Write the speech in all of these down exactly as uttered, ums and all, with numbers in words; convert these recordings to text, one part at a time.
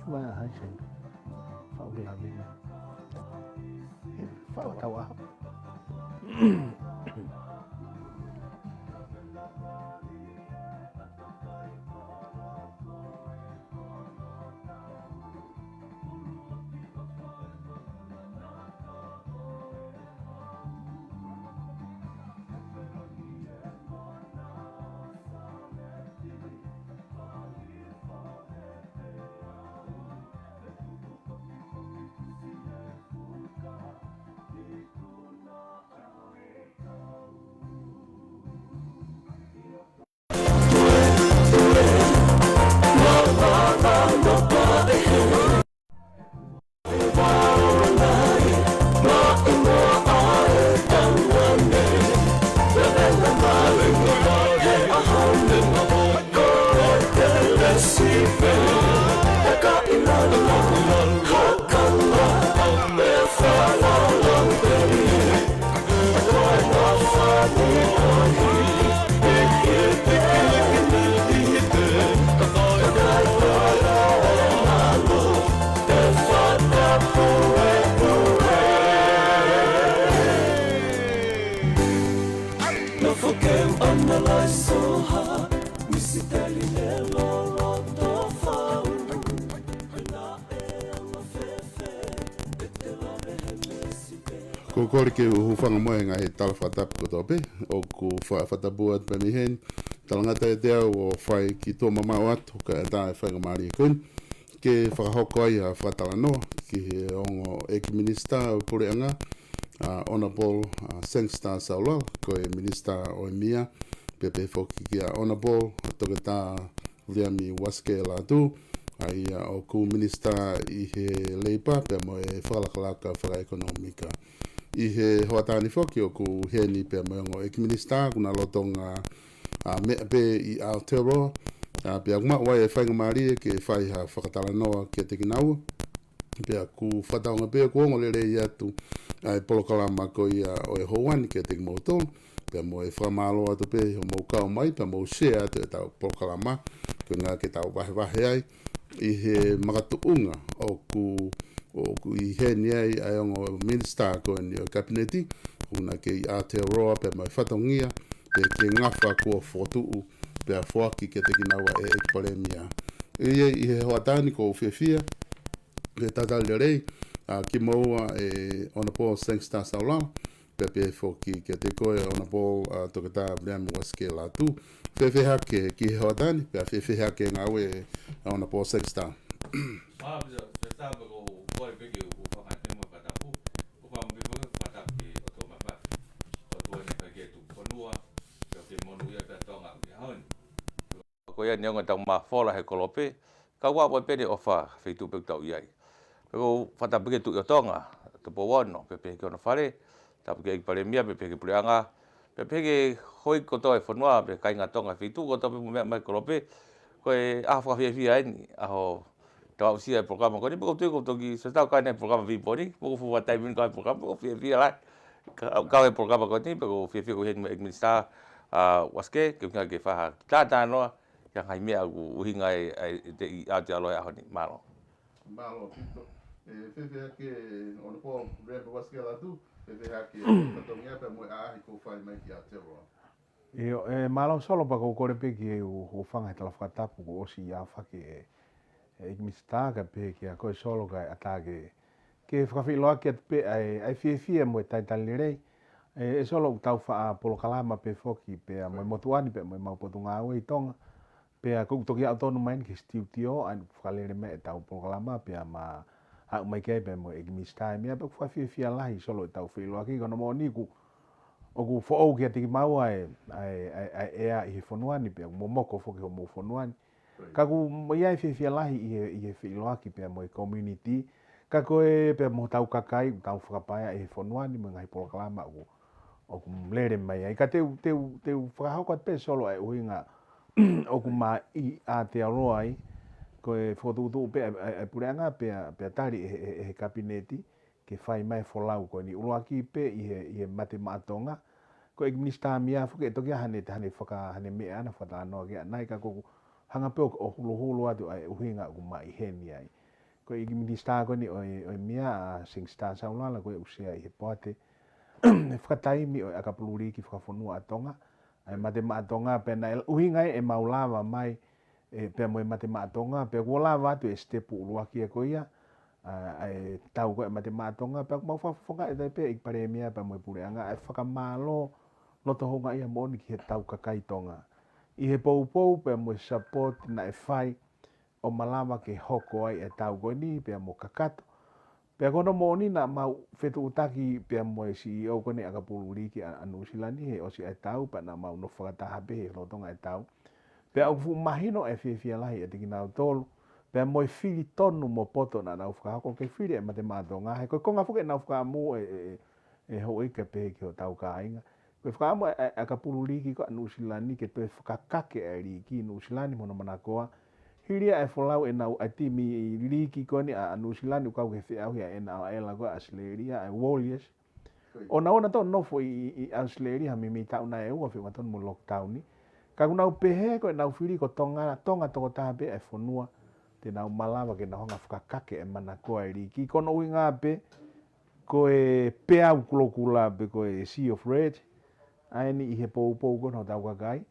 Vai a hai sen. Fau ke lavi. Fau tau a. Ko e kole ke u hūfanga mo e ngaahi tala fakatapu kotoa pē, ʻoku fa-, fakatapu atu pē mei heni, talangata ʻiate au ʻo fai ki tuʻa mamaʻo atu, kae ʻatā e faingamālie ko eni ke fakahoko ai ʻa e fakatalanoa ki he ongo ʻEiki Minisitā ʻo e Puleʻanga, ʻa Honourable, ʻa Sangster Saulala, ko e Minisitā ʻo e MEA, pea pehē foki kia Honourable Toketā Viliami Uasike Lātū, ʻa ia ʻoku Minisitā ʻi he Leipa pea mo e Fakalakalaka Fakaʻekonōmika. ʻI he hoʻatā ni foki ʻoku ʻi heni pea mo e ongo ʻEiki Minisitā, ʻoku na lolotonga ʻa meʻa pē ʻi Aotearoa, ʻa pea ʻoku maʻu ai e faingamālie ke fai ha fakatalanoa kiate kinaua. Pea ʻoku fakatauange pē ʻoku ongo lelei atu ʻa e polokalama ko ia ʻo e houa ni kiate kimoutolu. Pea mo e fakamālō atu pē hoʻomou kau mai, pea mou share atu ʻetau polokalama, ko e ʻuhinga ke tau vahevahe ai ʻi he makatuʻunga ʻoku, ʻoku ʻi heni ai ʻa e ongo minisitā ko eni ʻo e Kapineti, ʻoku na kei ʻi Aotearoa pea mo e fatongia, pea ke ngafa kuo fokotuʻu, pea foaki kiate kinaua ʻe he ʻEiki Palēmia. ʻI he, ʻi he hoʻatā ni ʻoku ou fiefia ke talitali lelei ʻa kimoua ʻe Honourable Sangster Saulala, pea pehē foki kiate koe Honourable, ʻa Toketā Viliami Uasike Lātū. Fēfē hake ki he hoʻatā ni, pea fēfē hake ngāue ʻa Honourable Sangster? Mālō, Sangster, pea ʻoku ou kole pē ke u hūfanga he mo e fakatapu. ʻOku ou fakaʻamu pē mo e fakatapu ki he ʻOtua Mafimafi. ʻOtua naʻe fai ki he tuʻi fonua, pea ke monūʻia pē ʻa Tonga ʻi he ʻaho ni. Ko ia neongo ʻetau mafola he kolope, ka ʻoku ʻi ai pē ʻene ʻofa, feituʻu pē ʻoku tau ʻi ai. Pea ʻoku ou fakatapu ki he Tuʻi ʻo Tonga, Tupou Ono, pea pehē ki hono fale, tapu ki he ʻEiki Palēmia, pea pehē ki he Puleʻanga, pea pehē ki he houʻeiki kotoa ʻo e fonua, pea kāinga Tonga, feituʻu kotoa pē ʻoku mou meʻa mai he kolope, ko e ʻaho fakafiefia eni, ʻaho tau aʻusia e polokalama ko eni, pea ʻoku ou tui ʻoku toki, so tau kai ʻa e polokalama Vipo ni, pea ʻoku fuʻu vakai taimi ni ko e polokalama, pea ʻoku fiefia lahi. Ka, ka e polokalama ko eni, pea ʻoku ou fiefia ko eni mo e ʻEiki Minisitā, ʻa Uasike, ke ʻuhinga ke fai ha talanoa ki he ngaahi meʻa ʻoku ʻuhinga ai, ai, ʻi Aotearoa he ʻaho ni. Mālō. Mālō ʻaupito. ʻE, fēfē hake Honourable Viliami Uasike Lātū, fēfē hake fatongia pea mo e ʻaʻahi kuo fai mai ki Aotearoa? ʻIo, ʻe, mālō Solo, pea ʻoku ou kole pē ke u hūfanga he tala fakatapu kuo ʻosi ʻafaki ʻe he ʻEiki Minisitā, kae pehē kia koe Solo, kae ʻatā ke, ke fakafeʻiloaki atu pē ʻa e, ʻa e fiefia mo e talitali lelei. ʻE, ʻe Solo, ʻoku tau faʻa polokalama pē foki pea mo e motuʻa ni pea mo ʻemau potungāue ʻi Tonga. Pea ʻoku ou toki aʻu tonu mai eni ki he sitiutio, ʻa eni ʻoku fakalele mai ʻetau polokalama, pea ma aʻu mai ki ai pea mo e ʻEiki Minisitā ʻi he meʻa, pea ʻoku fakafiefia lahi Solo ʻetau feʻiloaki, ko hono moʻoni ʻoku, ʻoku foʻou kiate kimaua e, ʻa e, ʻa e, ʻa e ʻea ʻi he fonua ni, pea ʻoku momoko foki homou fonua ni. Ka ʻoku ʻi ai e fiefia lahi ʻi he, ʻi he feʻiloaki pea mo e community, ka ko e pea mo hotau kakai, ʻoku tau fakapaea ʻi he fonua ni, mo e ngaahi polokalama ʻoku, ʻoku lele mai ai. Ka te u, te u, te u fakahoko atu pē Solo ʻa e ʻuhinga ʻoku ma ʻi Aotearoa ai, ko e fokotuʻutuʻu pē ʻa e, ʻa e, ʻa e Puleʻanga pea, pea tali ʻe he, ʻe he, ʻe he Kapineti, ke fai mai e folau ko eni ʻuluaki pē ʻi he, ʻi he Mate Maʻa Tonga. Ko e ʻEiki Minisitā MEA foki ʻe toki ʻi ai haʻane, haʻane faka-, haʻane meʻa ʻana fakatalanoa ki ai ʻanai, ka ʻoku ou hanga pē ʻo, ʻo huluhulu atu ʻa e ʻuhinga ʻoku ma ʻi heni ai. Ko e ʻEiki Minisitā ko eni ʻo e, ʻo e M I A, ʻa Sangster Saulala, ko e ʻuhinga ia ʻi he poate ʻe fakataimi ʻo e ʻakapulu liiki fakafonua ʻa Tonga, ʻa e Mate Maʻa Tonga, pea naʻe ʻuhinga ia ʻemau lava mai, ē, pea mo e Mate Maʻa Tonga, pea kuo lava atu e sitepu ʻuluaki ia ko ia, ʻa, ʻa e tau ko ē Mate Maʻa Tonga, pea ʻoku mau fakafofongaʻi atu ai pē ʻEiki Palēmia pea mo e puleʻanga, ʻa e fakamālō loto houngaʻia moʻoni ki he tau kakai Tonga ʻi he poupou pea mo e support naʻe fai ʻo malava ke hoko ai e tau ko eni pea mo kakato. Pea ko hono moʻoni naʻa mau fetuʻutaki pea mo e C E O ko eni ʻakapulu liiki ʻa, ʻa Nuʻusila ni he ʻosi e tau, pea naʻa mau nofo fakataha pē he lolotonga e tau. Pea ʻoku fuʻu mahino e fiefia lahi ʻiate kinautolu, pea mo e fili tonu mo poto naʻa nau fakahoko ke fili e Mate Maʻa Tonga, he ko e konga foki ʻenau fakaʻamu ē, ē, ē, ē houʻeiki pea pehē ki hotau kāinga. Ko e fakaʻamu ʻa e, ʻa e ʻakapulu liiki ko ē ʻa Nuʻusila ni ke toe fakakake e liiki ʻi Nuʻusila ni mo hono manakoa. Hili ia e folau ʻenau ʻa e timi liiki ko eni ʻa, ʻa Nuʻusila ni ʻoku kau ki he feʻauhi ʻa e N R L ko ē ʻa ʻAositelēlia, ʻa e Warriors. ʻO nau ō nautolu ʻo nofo ʻi, ʻi, ʻi ʻAositelēlia ha meimei taʻu ʻe ua feʻunga tonu mo e lockdown ni. Ka ʻoku nau pehē ko ʻenau fili ko Tonga, Tonga tokotaha pē e fonua te nau malava ke nau hanga fakakake e manakoa e liiki. Ko hono ʻuhinga pē, ko e peau kulokula pe ko e Sea of Red, ʻa eni ʻi he poupou ko ē ʻa hotau kakai.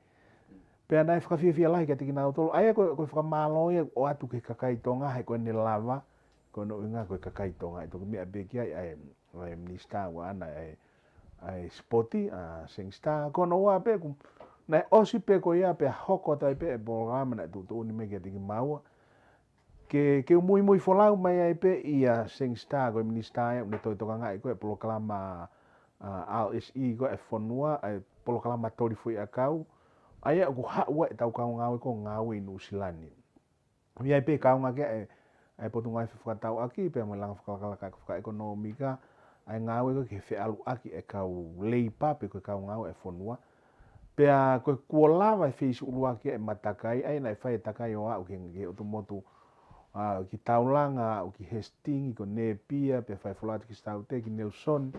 Pea naʻe fakafiefia lahi kiate kinautolu. ʻA ia ko e, ko e fakamālō ia ʻoatu ki he kakai Tonga he ko ʻene lava, ko hono ʻuhinga ko e kakai Tonga. ʻE toki meʻa pē ki ai ʻa e, ʻa e Minisitā ʻoku ʻaʻana ʻa e, ʻa e Sipoti, ʻa Sangster. Ko hono ua pē ʻoku, naʻe ʻosi pē ko ia pea hoko atu ai pē e polokalama naʻe tuʻutuʻuni mai kiate kimaua. Ke, ke u muimui folau mai ai pē ʻia Sangster ko e Minisitā ia ʻoku ne toe tokangaʻi ko ē e polokalama, ʻa, R S E ko ē e fonua, ʻa e polokalama toli foʻiʻakau. ʻA ia ʻoku haʻu ai ʻetau kau ngāue ko ē ʻo ngāue ʻi Nuʻusila ni. ʻOku ʻi ai pē kaungā ki ai e, e Potungāue Fefakatauʻaki, pea mo e langa fakalakalaka fakaʻekonōmika, ʻa e ngāue ko ē ki he feʻaluʻaki e kau leipa pe ko e kau ngāue e fonua. Pea ko e kuo lava e feisi ʻuluaki e matakai, ʻa ia naʻe fai e takai ʻo aʻu ki he, ki he ʻotu motu, ʻa, ki Taulanga, aʻu ki Hastings, ko Napier, pea fai folau atu ki Saute, ki Nelson,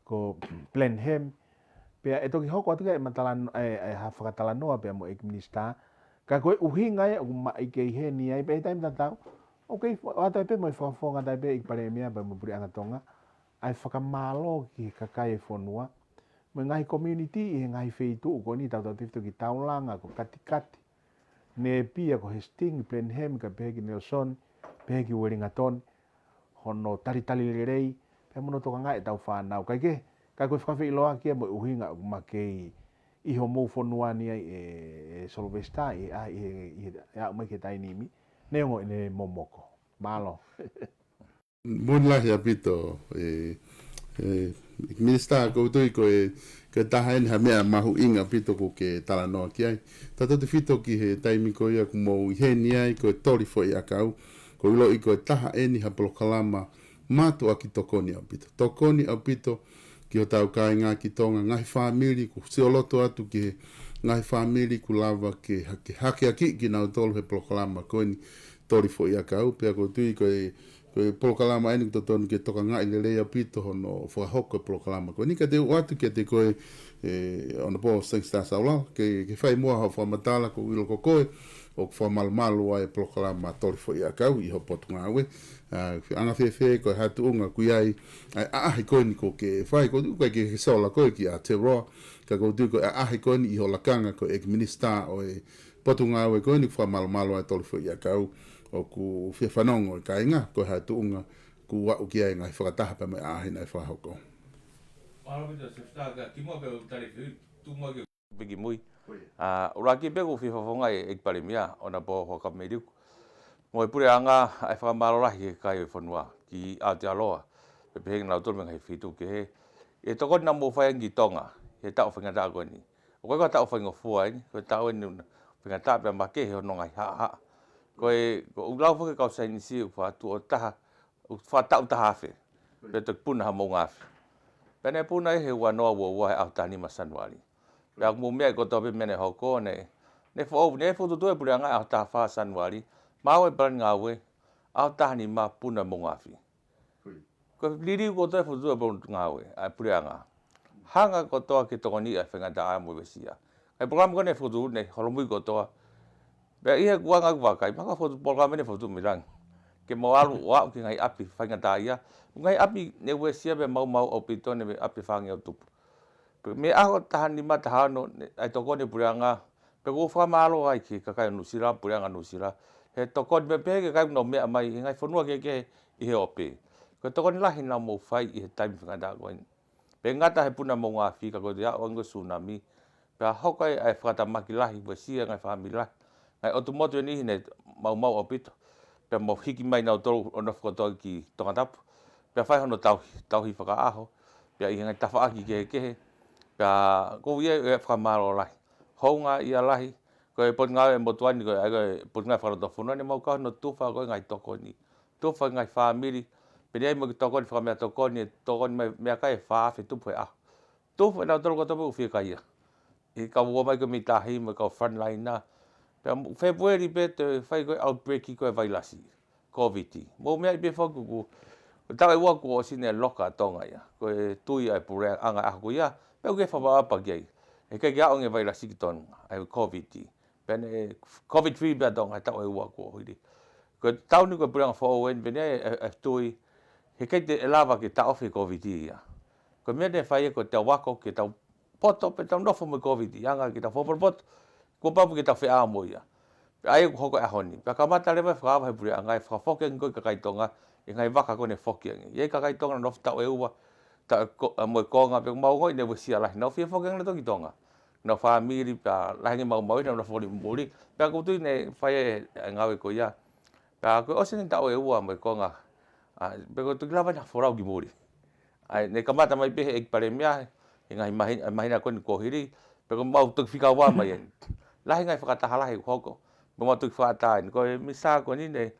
ko Blenheim, pea ʻe toki hoko atu ki ai e matalano-, e, e ha fakatalanoa pea mo e ʻEiki Minisitā, ka ko e ʻuhinga ia ʻoku ma ʻi kei heni ai, pea ʻi he taimi tatau, ʻoku kei fo-, ʻoatu ai pē mo e fakafofonga atu ai pē ʻEiki Palēmia pea mo e Puleʻanga Tonga, ʻa e fakamālō ki he kakai e fonua, mo e ngaahi community ʻi he ngaahi feituʻu ko eni tautautefito ki Taulanga, ko Katikati, Napier, ko Hastings, Blenheim, kae pehē ki Nelson, pehē ki Wellington, hono talitali lelei, pea mo hono tokangaʻi ʻetau fānau. Kae kehe, ka ko e fakafeʻiloaki ia mo e ʻuhinga ʻoku ma kei ʻi homou fonua ni ai ʻe, ʻe Sylvester, ʻi he, ʻa, ʻi he, ʻi he, ʻe aʻu mai ki he taimi ni, neongo ʻene momoko. Mālō. Moʻoni lahi ʻaupito, e, e, Minisitā, ʻoku ou tui ko e, ko e taha eni ha meʻa mahuʻinga ʻaupito ʻoku ke talanoa ki ai. Tautautefito ki he taimi ko ia ʻoku mou ʻi heni ai, ko e toli foʻiʻakau, ʻoku ou ʻiloʻi ko e taha eni ha polokalama mātuʻaki tokoni ʻaupito. Tokoni ʻaupito ki hotau kāinga ki Tonga, ngaahi fāmili, ʻoku sioloto atu ki he ngaahi fāmili ʻoku lava ke hake-, hakeakiʻi kinautolu he polokalama ko eni toli foʻiʻakau, pea ʻoku ou tui ko e, ko e polokalama eni ʻoku totonu ke tokangaʻi lelei ʻaupito hono fakahoko e polokalama ko eni. Ka te u ʻoatu kiate koe, e, Honourable Sangster Saulala, ke, ke fai muʻa hoʻo fakamatala, ʻoku ou ʻilo ko koe ʻoku fakamalumalu ai e polokalama toli foʻiʻakau ʻi ho potungāue. ʻA, anga fēfē, ko e hā e tuʻunga ʻoku ʻi ai ʻa e ʻaʻahi ko eni ʻoku ke fai, ʻoku ʻikai ke ke sola koe ki Aotearoa, ka ʻoku ou tui ko e ʻaʻahi ko eni ʻi ho lakanga ko e ʻEiki Minisitā ʻo e Potungāue ko eni ʻoku fakamalumalu ai e toli foʻiʻakau, ʻoku fie fanongo e kāinga, ko e hā e tuʻunga ʻoku aʻu ki ai e ngaahi fakataha pea mo e ʻaʻahi naʻe fakahoko. Mālō ʻaupito, Sangster, ka kimuʻa pea u tali fehuʻi, tuku muʻa ke piki mui. Ko ia. ʻA, ʻuluaki pē ʻoku ou fie fakafofongaʻi e ʻEiki Palēmia, ʻo na pō ho kameiliku. Mo e puleʻanga, ʻa e fakamālō lahi ki he kakai ʻo e fonua, ki Aotearoa, pea pehē kinautolu mei he ngaahi feituʻu kehe. ʻI he tokoni naʻa mou fai ange ki Tonga, he taʻu faingataʻa ko eni. ʻOku ʻikai ko ha taʻu faingofua eni, ko e taʻu eni ʻoku faingataʻa pea makehe hono ngaahi haʻahaʻa. Ko e, ʻoku lau foki e kau saienisi ʻoku fakatuʻo taha, ʻoku fakataʻu taha afe. Pea toki puna ha moʻunga afe. Pea naʻe puna ia he ua noa ua ua he ʻaho taha nima Sānuali. Pea ʻoku mou meaʻi kotoa pē meʻa naʻe hoko, naʻe, naʻe foʻou, naʻe fokotuʻutuʻu e puleʻanga ʻaho taha fā Sānuali, maʻu e palani ngāue, ʻaho taha nima puna moʻunga afe. Ko e liliu kotoa e fokotuʻutuʻu e palani ngāue ʻa e puleʻanga. Hanga kotoa ke tokoniʻi ʻa e faingataʻa mo e uesia. Ka e polokalama ko eni naʻe fokotuʻu naʻe holomui kotoa. Pea ʻi he kuonga ʻoku vakai, mahalo ko e fokotuʻu polokalama eni naʻe fokotuʻu mei langi. ke mau ʻalu ʻo aʻu ki he ngaahi ʻapi faingataʻaʻia. Ngaahi ʻapi ne uesia pē maumau ʻaupito, ne ʻapi fāngeau tupu. Pea mei he ʻaho taha nima, taha ono, ne, ʻa e tokoni ʻa e puleʻanga, pea ʻoku ou fakamālō ai ki he kakai ʻo Nuʻusila, puleʻanga Nuʻusila, he tokoni pē pehē ki he kakai ʻoku nau meʻa mai he ngaahi fonua kehekehe ʻi he ʻope. Ko e tokoni lahi naʻa mou fai ʻi he taimi faingataʻa ko eni. Pea ngata he puna moʻunga afi, ka ko e aʻu ange ko e sūnami. Pea hoko ai ʻa e fakatamaki lahi, uesia ngaahi fāmili lahi. Ngaahi ʻotu motu ʻe niʻihi ne maumau ʻaupito. Pea mau hiki mai nautolu ʻo nofo kotoa ki Tongatapu. Pea fai hono tauhi, tauhi fakaʻaho. Pea ʻi he ngaahi tafaʻaki kehekehe. Pea ʻoku ou ʻi ai ʻa e fakamālō lahi. Houngaʻia lahi. Ko e Potungāue Motuʻa ni, ko e, ko e Potungāue Fakalotofonua, ne mau kau hono tufa ko e ngaahi tokoni. Tufa ngaahi fāmili. Pea ne ʻi ai mo e kiʻi tokoni fakameʻatokoni, ʻe tokoni mai meʻakai ʻe fā afe tupu he ʻaho. Tufa nautolu kotoa pē ʻoku fiekaia. ʻI he kau ō mai ko e mei tahi mo e kau frontliner. Pea mo Fēpueli pē toe fai ko e outbreak ko e vailasi Covid. Mou meaʻi pē foki ʻoku, ko e taʻu ʻe ua kuo ʻosi ne loka ʻa Tonga ia. Ko e tui ʻa e puleʻanga ʻaho ko ia, pea ʻoku ke fakaʻapaʻapa ki ai. He ʻikai ke aʻu ange vailasi ki Tonga, ʻa e Covid. Pea ne Covid free pē ʻa Tonga he taʻu ʻe ua kuo hili. Ko e taʻu ni ko e puleʻanga foʻou eni, pea ne ʻi ai e, e, e tui, he ʻikai te lava ke taʻofi e Covid ia. Ko e meʻa ne fai ʻe ia ko ʻetau ako ke tau poto pē tau nofo mo e Covid, ʻi he anga ke tau fakapotopoto, kuo pau pē ke tau feʻao mo ia. Pea ʻa ia ʻoku hoko he ʻaho ni. Pea kamata leva e fakaava he puleʻanga ʻe fakafoki ange ko e kakai Tonga, ʻi he ngaahi vaka ko ē ne foki ange. ʻI ai e kakai Tonga naʻa nau nofo taʻu ʻe ua, taʻu ʻe ko-, ʻa, mo e konga, pea ʻoku mau ongoʻi ne uesia lahi, nau fie foki ange nautolu ki Tonga. Nau fāmili pea lahi ange maumau ia, nau nofo ʻi muli. Pea ʻoku ou tui ne fai e, e ngāue ko ia. Pea ko e ʻosi eni taʻu ʻe ua mo e konga, ʻa, pea ʻoku toki lava ʻeni ha folau ki muli. ʻA ia, ne kamata mai pē he ʻEiki Palēmia, he ngaahi mahi-, ʻa e māhina ko eni kuo hili, pea ʻoku mau toki fika ua mai eni. Lahi ngaahi fakataha lahi ʻoku hoko, pea mau toki fakaʻatā eni. Ko e Minisitā ko eni ne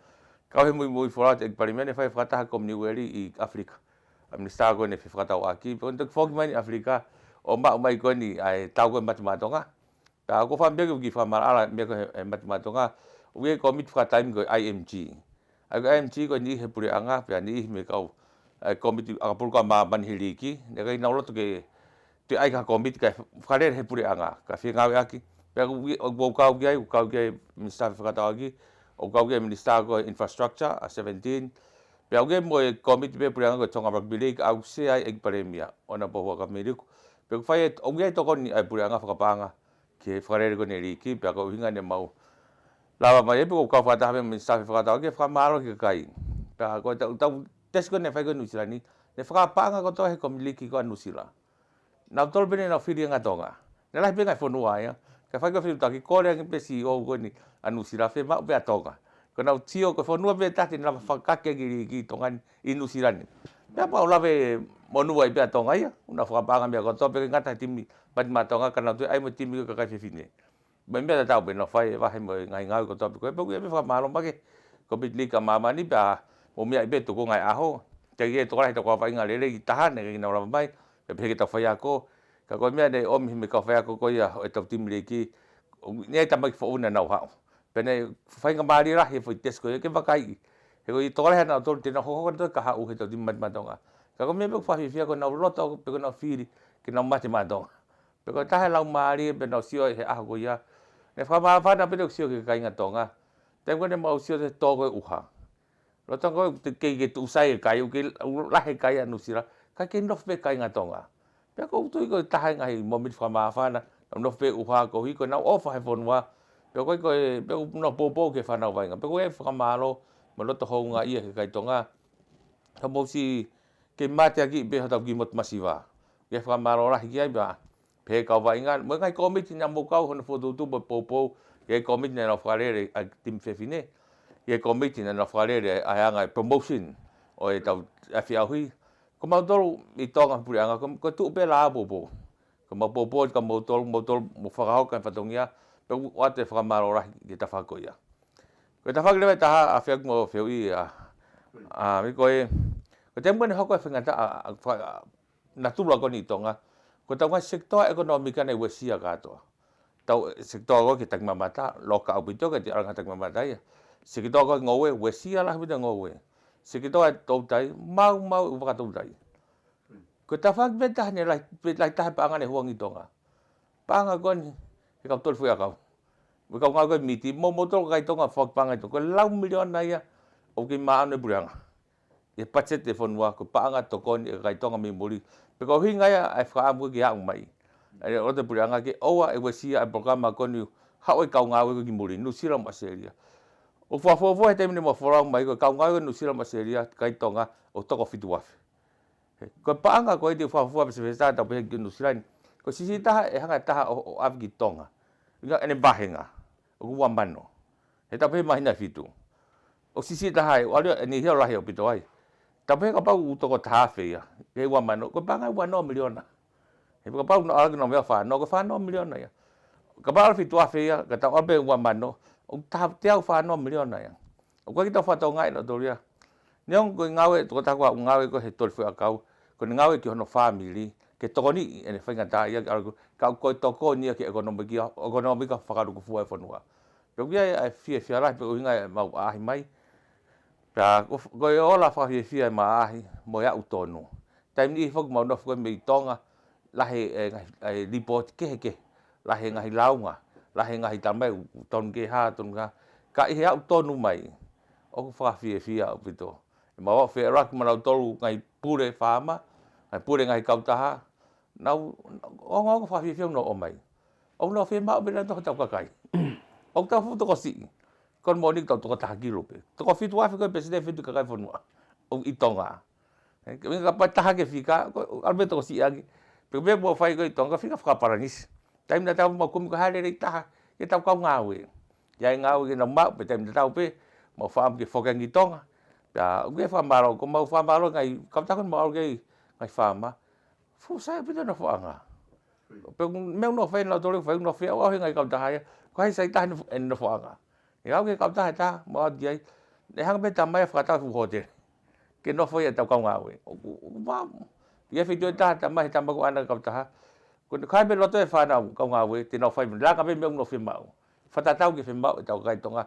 kau he muimui folau atu ʻEiki Palēmia, ne fai fakataha Kominiueli ʻi ʻAfilika. ʻA e Minisitā ko eni fefakatauʻaki, pea ʻoku ne toki foki mai eni ʻAfilika, ʻo maʻu mai ko eni ʻa e tau ko e Mate Maʻa Tonga. Pea ʻoku ou fakamālō ki he fakamaʻalaʻala meʻa ko e, e Mate Maʻa Tonga, ʻoku ʻi ai e kōmiti fakataimi ko e I M G. ʻA ia ko e I M G ko e niʻihi he puleʻanga, pea niʻihi mei he kau, e, kōmiti ʻakapulu ko ē ʻa māmani he liiki, ne ʻikai ke nau loto ke toe ʻai ha kōmiti kae fakalele he puleʻanga, kae fengāueʻaki. Pea ʻoku ou, ʻoku ou kau ki ai, ʻoku ou kau ki ai Minisitā Fefakatauʻaki, ʻoku ou kau ki ai Minisitā ko e Infrastructure, ʻa seventeen. Pea ʻoku ʻi ai mo e kōmiti pē puleʻanga ko e Tonga Rugby League, ʻoku sea ai ʻEiki Palēmia, ʻOnabolo Huʻakavameiliku. Pea ʻoku fai e, ʻoku ʻi ai e tokoni ʻa e puleʻanga fakapānga ki he fakalele ko eni e liiki, pea ko e ʻuhinga ne mau lava mai ai, pea ʻoku ou kau fakataha mo e Minisitā Fefakatauʻaki ke fakamālō ki he kakai. Pea ko e taʻu, taʻu tesi ko ē ne fai ko ē ʻi Nuʻusila ni, ne fakapaʻanga kotoa he kōmiti liiki ko ē ʻa Nuʻusila. Nautolu pē ne nau fili ange ʻa Tonga. Ne lahi pē ngaahi fonua ia. Ka fai ko e fetuʻutaki, kole ange pē C E O ko eni ʻa Nuʻusila, fiemaʻu pē ʻa Tonga. Ko ʻenau sio ko e fonua pē taha te ne lava fakakake ange e liiki ʻi Tonga ni, ʻi Nuʻusila ni. Pea pau lave monū ai pē ʻa Tonga ia, ʻoku nau fakapaʻanga meʻa kotoa, pea ʻikai ngata he timi Mate Maʻa Tonga, ka nau toe ʻai mo e timi ko e kakai fefine. Mo e meʻa tatau pē naʻa nau fai, vahe mo e ngaahi ngāue kotoa pē ko ē, pea ʻoku ou fakamālō makehe ki he kōmiti liiki ʻa māmani, pea mou meaʻi pē tuku ngaahi ʻaho. Teʻeki ke tokolahi ʻetau kaveinga lelei ʻi taha, ne ʻikai ke nau lava mai, pea pehē ki heʻetau faiako. Ka ko e meʻa ne ʻomi mei he kau faiako ko ia ʻo ʻetau timi liiki, ne ʻi ai e tamaiki foʻou naʻa nau haʻu. Pea ne faingamālie lahi e foʻi tesi ko ia ke vakaiʻi. He ʻoku ʻikai tokolahi ʻa nautolu te nau hokohoko nautolu ka haʻu heʻetau timi Mate Maʻa Tonga. Ka ko e meʻa pē ʻoku fakafiefia ko ʻenau loto, pea ko ʻenau fili ke nau Mate Maʻa Tonga. Pea ko e taha e laumālie pea nau sio ai he ʻaho ko ia. Ne fakamāfana pē ʻeku sio ki he kāinga Tonga. Taimi ko ē ne mau sio he tō ko ē ʻuha. Lolotonga ko ē ʻoku teʻeki ke tuʻu sai e kai, ʻoku kei lahi e kai ʻa Nuʻusila, ka kei nofo pē kāinga Tonga. Pea ʻoku ou tui ko e taha e ngaahi mōmiti fakamāfana, nau nofo pē ʻuha koeʻuhi ko ʻenau ʻofa he fonua, pea ko e, ko e, pea ʻoku nau poupou ki he fānau vaʻinga. Pea ʻoku ou fakamālō, mo e loto houngaʻia ki he kakai Tonga. Ka mou siʻi kei mateakiʻi pē hotau kiʻi motu masiva. ʻOku ou fakamālō lahi ki ai pea, pehē ki he kau vaʻinga, mo e ngaahi kōmiti naʻa mou kau hono fokotuʻutuʻu mo e poupou, ʻi he kōmiti naʻa nau fakalele ʻa e timi fefine, ʻi he kōmiti naʻa nau fakalele ʻa e anga e promotion ʻo ʻetau ʻafiʻauhi. Ko mautolu ʻi Tonga puleʻanga, ko, ko e tuʻu pē lā poupou. Ko mau poupou, ka mautolu, mautolu, mou fakahoko e fatongia, pea ʻoku ʻoatu e fakamālō lahi ki he tafaʻaki ko ia. Ko e tafaʻaki leva ʻe taha ʻa e feʻauhi mo e fehuʻi ʻa, ʻa, mei ko e, ko e taimi ko ē ne hoko e faingataʻa, ʻa, ʻa, fa-, ʻa, natula ko eni ʻi Tonga, ko ʻetau ngaahi sekitoa ʻekonōmika ne uesia kātoa. Tau, sekitoa ko ē ki he takimamata, loka ʻaupito ki he ʻalunga takimamata ia. Sekitoa ko ē ngoue, uesia lahi ʻaupito ngoue. Sekitoa e toutai, maumau e vaka toutai. Ko e tafaʻaki pē taha ne lahi, pē lahi taha e paʻanga ne huangi ʻi Tonga. Paʻanga ko eni, he kau toli fuʻu ʻakau. Mo e kau ngāue ko ē miti, mo, mo tolo kakai Tonga fakapaʻanga ʻi Tonga. Ko e lau miliona ia, ʻoku kei maʻano e puleʻanga ʻi he patiseti e fonua, ko e paʻanga tokoni e kakai Tonga mei muli. Pea ko e ʻuhinga ia ʻa e fakaʻamu ke aʻu mai ʻa e loto puleʻanga ke ʻoua ʻe uesia ʻa e polokalama ko eni ʻa e kau ngāue ko ē ki muli, Nuʻusila mo ʻAositelēlia. ʻOku fuofua he taimi ni mo folau mai ko e kau ngāue ko ē Nuʻusila mo ʻAositelēlia, kakai Tonga ʻoku toko fitu afe. He, ko e paʻanga ko ē te u fuofua pē se fesa tau pehē ki Nuʻusila ni, ko e siʻisiʻi taha ʻe hanga ʻe taha ʻo, ʻo ʻave ki Tonga. ʻIkai ʻene vahenga, ʻoku ua mano. He tau pehē māhina ʻe fitu. ʻOku siʻisiʻi taha ia, ʻoku ʻalu ia ʻene hia ʻo lahi ʻaupito ai. Tau pehē kapau ʻoku toko taha afe ia, ke ua mano, ko e paʻanga ʻe ua noa miliona. He kapau naʻa ʻalu ki he nōmea fā noa, ko e fā noa miliona ia. Kapau ʻe fitu afe ia, ka tau ʻalu pē ua mano, ʻoku taha teau fā noa miliona ia. ʻOku ʻikai ke tau fakatokangaʻi ʻe nautolu ia. Neongo ko e ngāue, tokotaha ko ē ʻoku ngāue ko ē he toli foʻiʻakau, ko ʻene ngāue ki hono fāmili, ke tokoniʻi ʻene faingataʻaʻia ke ʻalu ko ē, ka ʻoku tokoni ia ki he ʻekonōmika, ʻekonōmika fakalūkufua e fonua. Pea ʻoku ʻi ai ʻa e fiefia lahi pea ko e ʻuhinga ia ʻemau ʻaʻahi mai. Pea ko, ko e ola fakafiefia ʻemau ʻaʻahi mo e aʻu tonu. Taimi niʻihi foki ʻoku mau nofo ko ē mei Tonga, lahi e ngaahi, e lipooti kehekehe, lahi e ngaahi lāunga, lahi e ngaahi tamai ʻoku tonu ke hā, tonu ke hā. Ka ʻi he aʻu tonu mai, ʻoku fakafiefia ʻaupito. ʻEmau aʻu feʻiloaki mo nautolu ngaahi pule faama, ngaahi pule ngaahi kautaha, nau, ongoongo fakafiefia ʻoku nau ʻomai. ʻOku nau fiemaʻu pē nautolu hotau kakai. ʻOku tau fuʻu tokosiʻi. Ko e moʻoni ʻoku tau toko taha kilu pē. Toko fitu afe ko e pēseti ʻe fitu kakai fonua ʻoku ʻi Tonga. He, ke kapau taha ke fika, ko e ʻalu pē tokosiʻi ange. Pea ko e meʻa ʻoku fai ko ē ʻi Tonga, fika fakapalanisi. Taimi naʻa tau mau kumi ko e hā e lelei taha, ke tau kau ngāue. ʻI ai e ngāue ke nau maʻu, pea taimi naʻa tau pē, mau fakaʻamu ke foki ange ki Tonga. Pea, ʻoku ke fakamālō, ko ʻemau fakamālō ngaahi, kautaha ko ē ʻoku mau ʻalu ki ai, ngaahi faama. Fuʻu sai ʻaupito e nofoʻanga. Pea ko e meʻa ʻoku nau fai nautolu, fai ʻoku nau fai ʻo ʻoange ngaahi kautaha ia. Ko hai sai taha ʻene nofoʻanga. ʻE aʻu ki he kautaha ʻe taha, mo ʻalu ki ai. ʻE hanga pē tamai ʻo fakatau fuʻu hōtele. Ke nofo ai ʻetau kau ngāue. ʻOku, ʻoku ma, ʻi he feituʻu ʻe taha, tamai, he tamai ko ē ʻoku ʻaʻana kautaha. Ko e kai pē loto e fānau kau ngāue, te nau fai, laka pē meʻa ʻoku nau fiemaʻu. Fakatatau ki he fiemaʻu ʻetau kakai Tonga.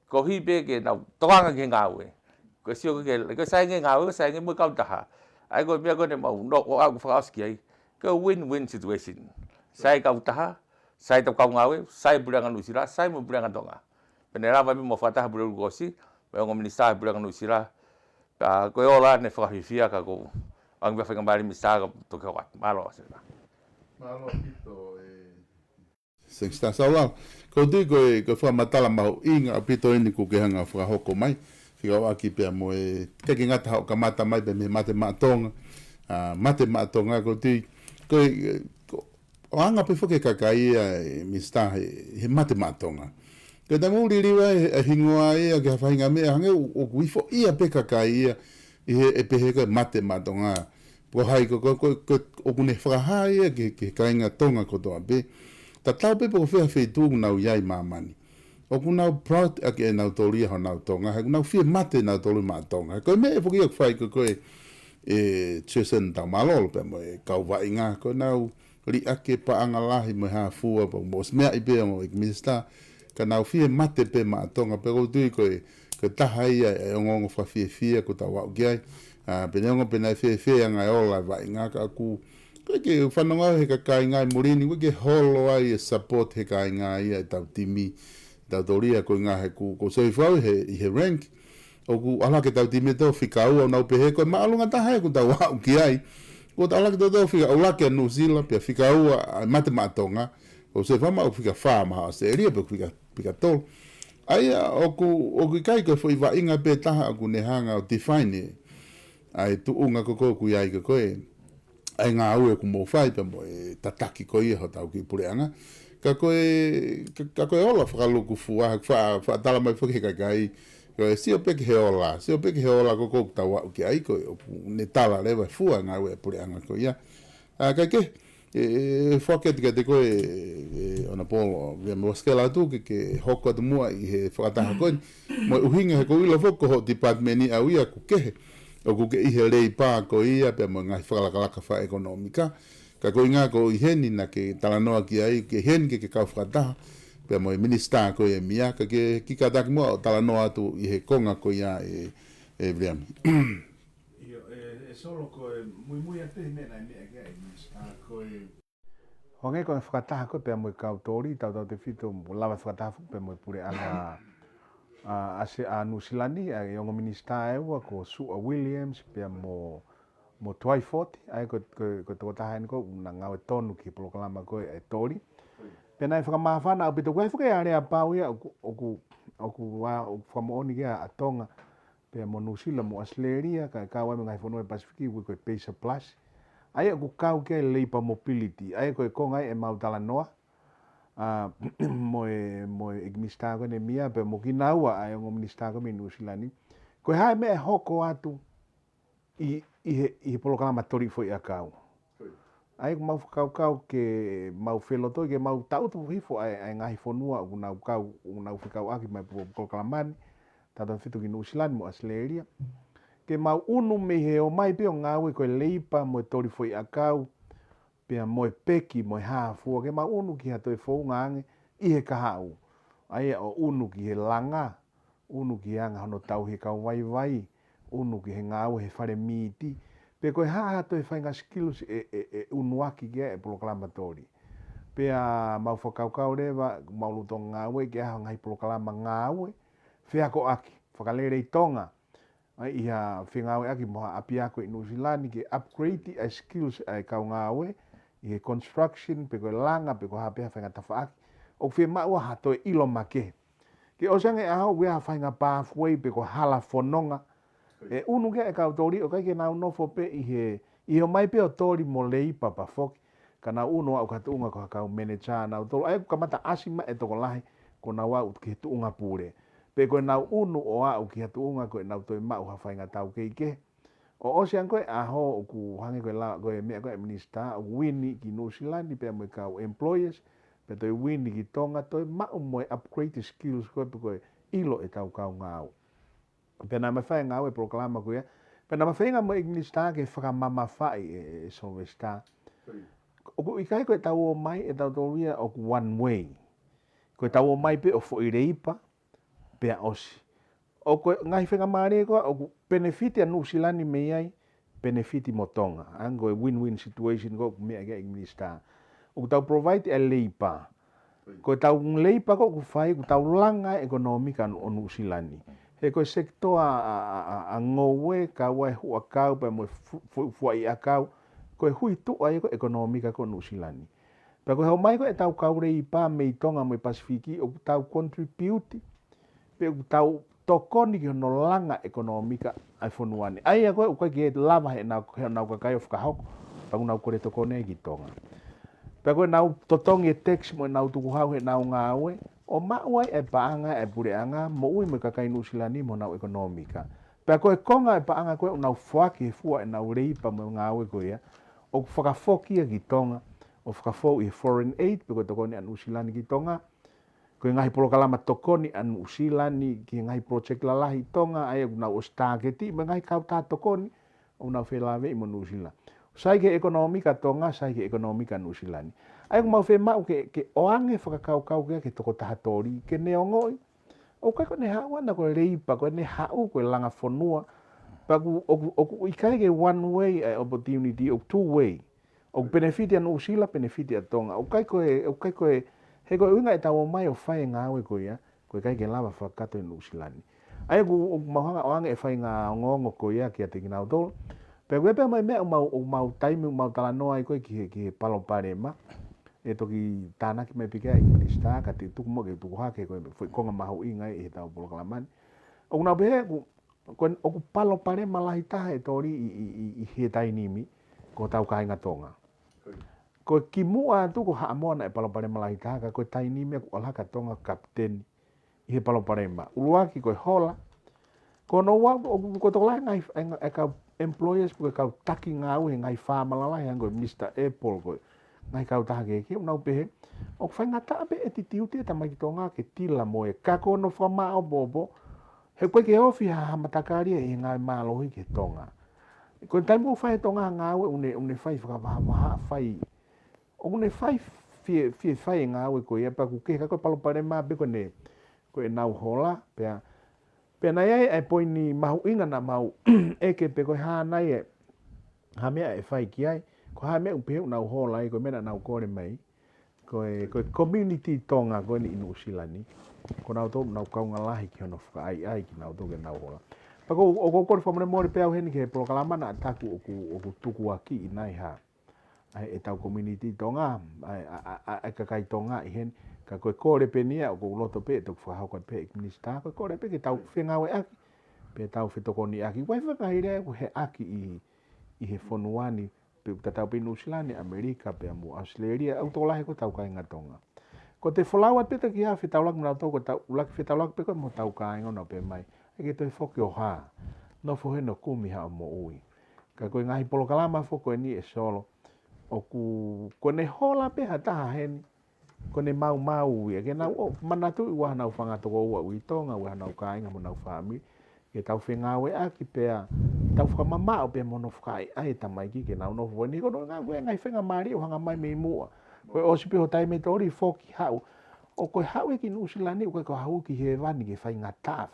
Koeʻuhi pē ke nau tokanga ki he ngāue. Ko e sio ke, ko e sai ange e ngāue, ko e sai ange mo e kautaha. ʻA ia ko e meʻa ko eni ʻemau nofo ʻo aʻu fakaʻosi ki ai. Ko e win-win situation. Sai e kautaha, sai ʻetau kau ngāue, sai e puleʻanga Nuʻusila, sai mo e puleʻanga Tonga. Pea ne lava pē mo e fakataha Pulelulu kuo ʻosi, mo e ongo minisitā e puleʻanga Nuʻusila. Pea ko e ola eni fakafiefia ka ko e ʻoange pē faingamālie Minisitā ka toki hoko atu. Mālō, Sēneta. Mālō ʻaupito, e, Sēneta Saulala. Ko u tui ko e, ko e fakamatala mahuʻinga ʻaupito eni kuo ke hanga ʻo fakahoko mai. Fekauʻaki pea mo e, ʻikai ke ngata hoʻo kamata mai pē mei he Mate Maʻa Tonga. ʻA, Mate Maʻa Tonga, ko u tui, ko e, ko, ʻoku anga pē foki e kakai ia, e Minisitā, he, he Mate Maʻa Tonga. Ko e taimi ʻoku liliu ai e, e hingoa ia ki ha faʻahinga meʻa, hangē ʻoku, ʻoku ifoʻia pē kakai ia, ʻi he, ʻe pehē ko e Mate Maʻa Tonga. Ko hai ko, ko, ko, ko, ʻoku ne fakahā ia ki, ki he kāinga Tonga kotoa pē. Tatau pē pe ko fē ha feituʻu ʻoku nau ʻi ai ʻi māmani. ʻOku nau proud ʻaki ʻe nautolu ia honau Tonga, he ʻoku nau fie mate nautolu maʻa Tonga. Ko e meʻa foki ia ʻoku fai ko ē, ko e, e Jason Taumalolo pea mo e kau vaʻinga, ko ʻenau liʻaki e paʻanga lahi mo e hā fua, pea mo e meʻa ʻi pē ongo ʻEiki Minisitā, ka nau fie mate pē maʻa Tonga, pea ko u tui ko e, ko e taha ia e ongoongo fakafiefia ʻoku tau aʻu ki ai. ʻA, pea neongo pe naʻe fēfē ʻa e ngaahi ola e vaʻinga ka ʻoku, ko e ke fanongo he kāinga ʻi muli ni, ko e ke holo ai e support he kāinga ia ʻetau timi, ʻetau toli ia ko e ngaahi ʻoku, ko u sio hifo au he, ʻi he rank, ʻoku ʻalu hake ʻetau timi ʻe toko fika ua ʻoku nau pehē ko e māʻolunga taha ʻoku tau aʻu ki ai. ʻOku tau ʻalu hake ʻetau toko fika ʻuluaki ʻa Nuʻusila, pea fika ua ʻa e Mate Maʻa Tonga, ko u sio hifo au ʻoku fika fā maʻa ʻAositelēlia, pea fika, fika tolu. ʻA ia, ʻoku, ʻoku ʻikai ko e foʻi vaʻinga pē taha ʻoku ne hanga ʻo define ʻa e tuʻunga ko ē ʻoku ʻi ai ko ē, ʻa e ngāue ʻoku mou fai pea mo e tataki ko ia hotau kiʻi puleʻanga. Ka ko e, ka, ka ko e ola fakalūkufua, fa-, fakatala mai foki he kakai, ko e sio pē ki he ola, sio pē ki he ola ko ē ʻoku tau aʻu ki ai ko ē, ʻoku ne tala leva e fua e ngāue e puleʻanga ko ia. ʻA, kae kehe, e, e, e foaki atu kiate koe, e, e, Honourable, ʻo, ʻia Mosikela atu ke, ke hoko atu muʻa ʻi he fakataha ko eni. Mo e ʻuhinga he ʻoku ou ʻilo foki ko hoʻo department ʻaʻau ia ʻoku kehe. ʻOku ke ʻi he leipā ko ia pea mo e ngaahi fakalakalaka fakaʻekonōmika. Ka ko e ʻuhinga ko eni naʻa ke talanoa ki ai, ke ʻi heni ke, ke kau fakataha. Pea mo e minisitā ko ia ʻe meʻa, ka ke kiʻi kātaki muʻa ʻo talanoa atu ʻi he konga ko ia e, e Viliami. ʻIo, e, e Solo ko e muimui atu he meʻa naʻe meʻa ki ai, Minisitā, ko e. Hangē ko e fakataha ko ē pea mo e kau toli, tautautefito mo lava fakataha foki pea mo e puleʻanga ʻa, ʻa se, ʻa Nuʻu Sila ni, ʻa e ongo minisitā ʻe ua ko Suʻa Williams, pea mo, mo Twyford, ʻa ia ko, ko, ko e tokotaha eni ko ē ʻoku na ngāue tonu ki he polokalama ko ē ʻa e toli. Pea naʻe fakamāfana ʻaupito, ko e foki ʻa e aleapau ia ʻoku, ʻoku, ʻoku, ʻa, ʻoku fakamoʻoni ki ai ʻa Tonga, pea mo Nuʻu Sila mo ʻAositelēlia, kae kau ai mo e ngaahi fonua ʻo e Pasifiki, ʻoku ui ko e PACER Plus. ʻA ia ʻoku kau ki ai e labour mobility, ʻa ia ko e konga ia ʻemau talanoa, ʻa, mo e, mo e ʻEiki Minisitā ko eni ʻe Mia, pea mo kinaua ʻa e ongo minisitā ko ē mei Nuʻu Sila ni. Ko e hā e meʻa ʻe hoko atu ʻi, ʻi he, ʻi he polokalama toli foʻiʻakau. ʻA ia ʻoku mau fakakaukau ke mau felotoi, ke mau tangutu hifo ʻa e, ʻa e ngaahi fonua ʻoku nau kau, ʻoku nau fekauʻaki mai polo-, polokalama ni, tautefito ki Nuʻu Sila ni mo ʻAositelēlia. Ke mau ʻunu mei he ō mai pē ʻo ngāue ko e labour mo e toli foʻiʻakau, pea mo e peki, mo e hā fua, ke mau ʻunu ki ha toe founga ange ʻi he kahaʻu. ʻA ia ʻo ʻunu ki he langa, ʻunu ki he anga hono tauhi e kau vaivai, ʻunu ki he ngāue he fale mīti, pe ko e hā ha toe faʻahinga skills ʻe, ʻe, ʻe ʻunuaki ki ai e polokalama toli. Pea mau fakakaukau leva, mau lolotonga ngāue ke ʻi ai ha ngaahi polokalama ngāue feakoʻaki, fakaleleitonga, ʻa ia ʻi ha fengāueʻaki mo ha ʻapiako ʻi Nuʻu Sila ni ke upgrade ʻa e skills ʻa e kau ngāue ʻi he construction, pe ko e langa, pe ko e hā pē ha faʻahinga tafaʻaki. ʻOku fiemaʻu ha toe ʻilo makehe. Ke ʻosi ange e ʻaho ʻoku ʻi ai ha faʻahinga pathway pe ko e hala fononga ʻe ʻunu ki ai e kau toli, ʻo ʻikai ke nau nofo pē ʻi he, ʻi he ō mai pē ʻo toli mo labour pea foki, ka nau ʻunu ʻo aʻu ki ha tuʻunga ko ha kau manager nautolu. ʻA ia ʻoku kamata ʻasi mai e tokolahi kuo nau aʻu ki he tuʻunga pule. Pe ko ʻenau ʻunu ʻo aʻu ki ha tuʻunga ko ʻenau toe maʻu ha faʻahinga taukei kehe. ʻO ʻosi ange ko ē e ʻaho ʻoku hangē ko e la-, ko e meʻa ko ē ʻa e minisitā, ʻoku uini ki Nuʻu Sila ni pea mo e kau employers, pea toe uini ki Tonga, toe maʻu mo e upgrade skills ko ē pe ko e ʻilo ʻetau kau ngāue. Pea naʻa mau fai e ngāue e polokalama ko ia. Pea naʻa mau feinga mo e ʻEiki Minisitā ke fakamamafaʻi e, e, e Sylvester. ʻOku ʻikai ko ʻetau ō mai ʻetautolu ia ʻoku one way. Ko ʻetau ō mai pē ʻo foʻi labour, pea ʻosi. ʻOku ʻi ai e ngaahi faingamālie ko ē ʻoku benefit ʻa Nuʻu Sila ni mei ai, benefit mo Tonga. Hangē ko e win-win situation ko ē ʻoku meʻa ki ai e ʻEiki Minisitā. ʻOku tau provide e labour. Ko ʻetau labour ko ē ʻoku fai, ʻoku tau langa e ʻekonōmika ʻo Nuʻu Sila ni. He ko e sekitoa ʻa, ʻa, ʻa, ʻa ngoue, kau ai e huʻakau, pea mo e fu-, fu-, fuaʻiʻakau, ko e hui tuʻa ia ko ē ʻekonōmika ko ē ʻo Nuʻu Sila ni. Pea ko e ō mai ko ē ʻetau kau labour mei Tonga mo e Pasifiki, ʻoku tau contribute, pe ʻoku tau tokoni ki hono langa ʻekonōmika ʻa e fonua ni. ʻA ia ko ē ʻoku ʻikai ke lava heʻenau, heʻenau kakai ʻo fakahoko, pea ʻoku nau kole tokoni ai ki Tonga. Pea ko ʻenau totongi e tax mo ʻenau tukuhau heʻenau ngāue, ʻo maʻu ai e paʻanga ʻa e puleʻanga, moʻui mo e kakai Nuʻu Sila ni mo honau ʻekonōmika. Pea ko e konga e paʻanga ko ē ʻoku nau foaki he fua ʻenau labour mo e ngāue ko ia, ʻoku fakafoki ia ki Tonga, ʻo fakafou ʻi he foreign aid, pe ko e tokoni ʻa Nuʻu Sila ni ki Tonga, ko e ngaahi polokalama tokoni ʻa Nuʻu Sila ni ki he ngaahi project lalahi ʻi Tonga, ʻa ia ʻoku nau ʻosi tāketi, mo e ngaahi kautaha tokoni, ʻoku nau felāveʻi mo Nuʻu Sila. Sai ki he ʻekonōmika Tonga, sai ki he ʻekonōmika Nuʻu Sila ni. ʻA ia ʻoku mau fiemaʻu ke, ke ʻoange fakakaukau ki he, ki he tokotaha toli, ke ne ongoʻi, ʻoku ʻikai ko ʻene haʻu ʻana ko e labour, ko ʻene haʻu ko e langa fonua. Pea ʻoku, ʻoku, ʻoku ʻikai ke one way e opportunity, ʻoku two way. ʻOku benefit ʻa Nuʻu Sila, benefit ʻa Tonga. ʻOku ʻikai ko e, ʻoku ʻikai ko e, he ko e ʻuhinga ʻetau ō mai ʻo fai e ngāue ko ia, ʻoku ʻikai ke lava fakakakato ʻe Nuʻu Sila ni. ʻA ia ʻoku, ʻoku mau hanga ʻo ʻoange e faʻahinga ongoongo ko ia kiate kinautolu. Pea ko e pē mo e meʻa ʻoku mau, ʻoku mau taimi, ʻoku mau talanoa ai ko ē ki he, ki he palopalema. ʻE toki tānaki mai pē ki ai e Minisitā, ka te u tuku muʻa ke u tuku hake ko e foʻi konga mahuʻinga ʻi heʻetau polokalama ni. ʻOku nau pehē ʻoku, ko e, ʻoku palopalema lahi taha e toli ʻi, ʻi, ʻi, ʻi he taimi ni, ko hotau kāinga Tonga. Ko e kimuʻa atu ko Haʻamoa naʻe palopalema lahi taha, ka ko e taimi ni ʻoku ʻalu hake ʻa Tonga kapiteni ʻi he palopalema. ʻUluaki ko e hola. Ko hono ua, ʻoku, ko e tokolahi e ngaahi, e, e kau employers, ko e kau taki ngāue he ngaahi faama lalahi, hangē ko e Mister Apple, ko e ngaahi kautaha kehekehe, ʻoku nau pehē, ʻoku faingataʻa pē e attitude e tamaiki Tonga ke tila mo e, ka ko hono fakamāʻopoʻopo, he ʻoku ʻikai ke ofi ha, ha matakali ʻi he ngaahi mālohi ki he Tonga. Ko e taimi ʻoku fai ʻe Tonga ha ngāue, ʻoku ne, ʻoku ne fai fakavahavaha, fai ʻoku ne fai fie, fie fai e ngāue ko ia, pea ʻoku kehe, ka ko e palopalema pē ko ʻene, ko ʻenau hola, pea, pea naʻe ʻi ai e poini mahuʻinga naʻa mau ʻeke pe ko e hā nai e, hā meʻa ʻe fai ki ai, ko e hā meʻa ʻoku pehē ʻoku nau hola ai, ko e meʻa naʻa nau kole mai. Ko e, ko e community Tonga ko eni ʻi Nuʻusila ni, ko nautolu ʻoku nau kaunga lahi ki hono fakaʻaiʻai kinautolu ke nau hola. Pea ko, ʻoku ou kole fakamolemole pē au heni ki he polokalama naʻa taku ʻoku, ʻoku tukuakiʻi nai ha, ʻa e, ʻetau community Tonga, ʻa e, ʻa, ʻa, ʻa, ʻa e kakai Tonga ʻi heni, ka ko e kole pē eni ia, ʻoku ou loto pē ʻe toki fakahoko pē ʻe he Minisitā, ko e kole pē ke tau fengāueʻaki, pea tau fetokoniʻaki. Ko e fakaʻilonga ʻoku heʻaki ʻi, ʻi he fonua ni, pea ʻoku tatau pē ʻi Nuʻusila ni, ʻAmelika, pea mo ʻAositelēlia, ʻoku tokolahi ko ʻetau kāinga Tonga. Ko ʻete folau atu pē ʻetau kiʻi fetaulaki mo nautolu, ko ʻetau ʻuluaki fetaulaki pē ko ē mo hotau kāinga ʻoku nau pehē mai, ʻe ke toe foki ʻo hā, nofo heni ʻo kumi haʻo moʻui. Ka ko e ngaahi polokalama foki ko eni ʻe Solo, ʻoku, ko ʻene hola pē ha taha heni, ko ʻene maumau ia, ke nau ō, manatuʻi ʻoku ʻi ai hanau fanga tokoua ʻi Tonga, ʻoku ʻi ai hanau kāinga mo honau fāmili, ke tau fengāueʻaki pea tau fakamamaʻo pea mo hono fakaʻaiʻai e tamaiki ke nau nofo ʻi heni, ko hono ʻuhinga ko e ngaahi faingamālie ʻoku hanga mai mei muʻa. Ko e ʻosi pē ho taimi ʻe Toli foki haʻu. ʻOku ke haʻu ia ki Nuʻusila ni, ʻoku ʻikai ko ha hū ki hēvani ke faingataʻa.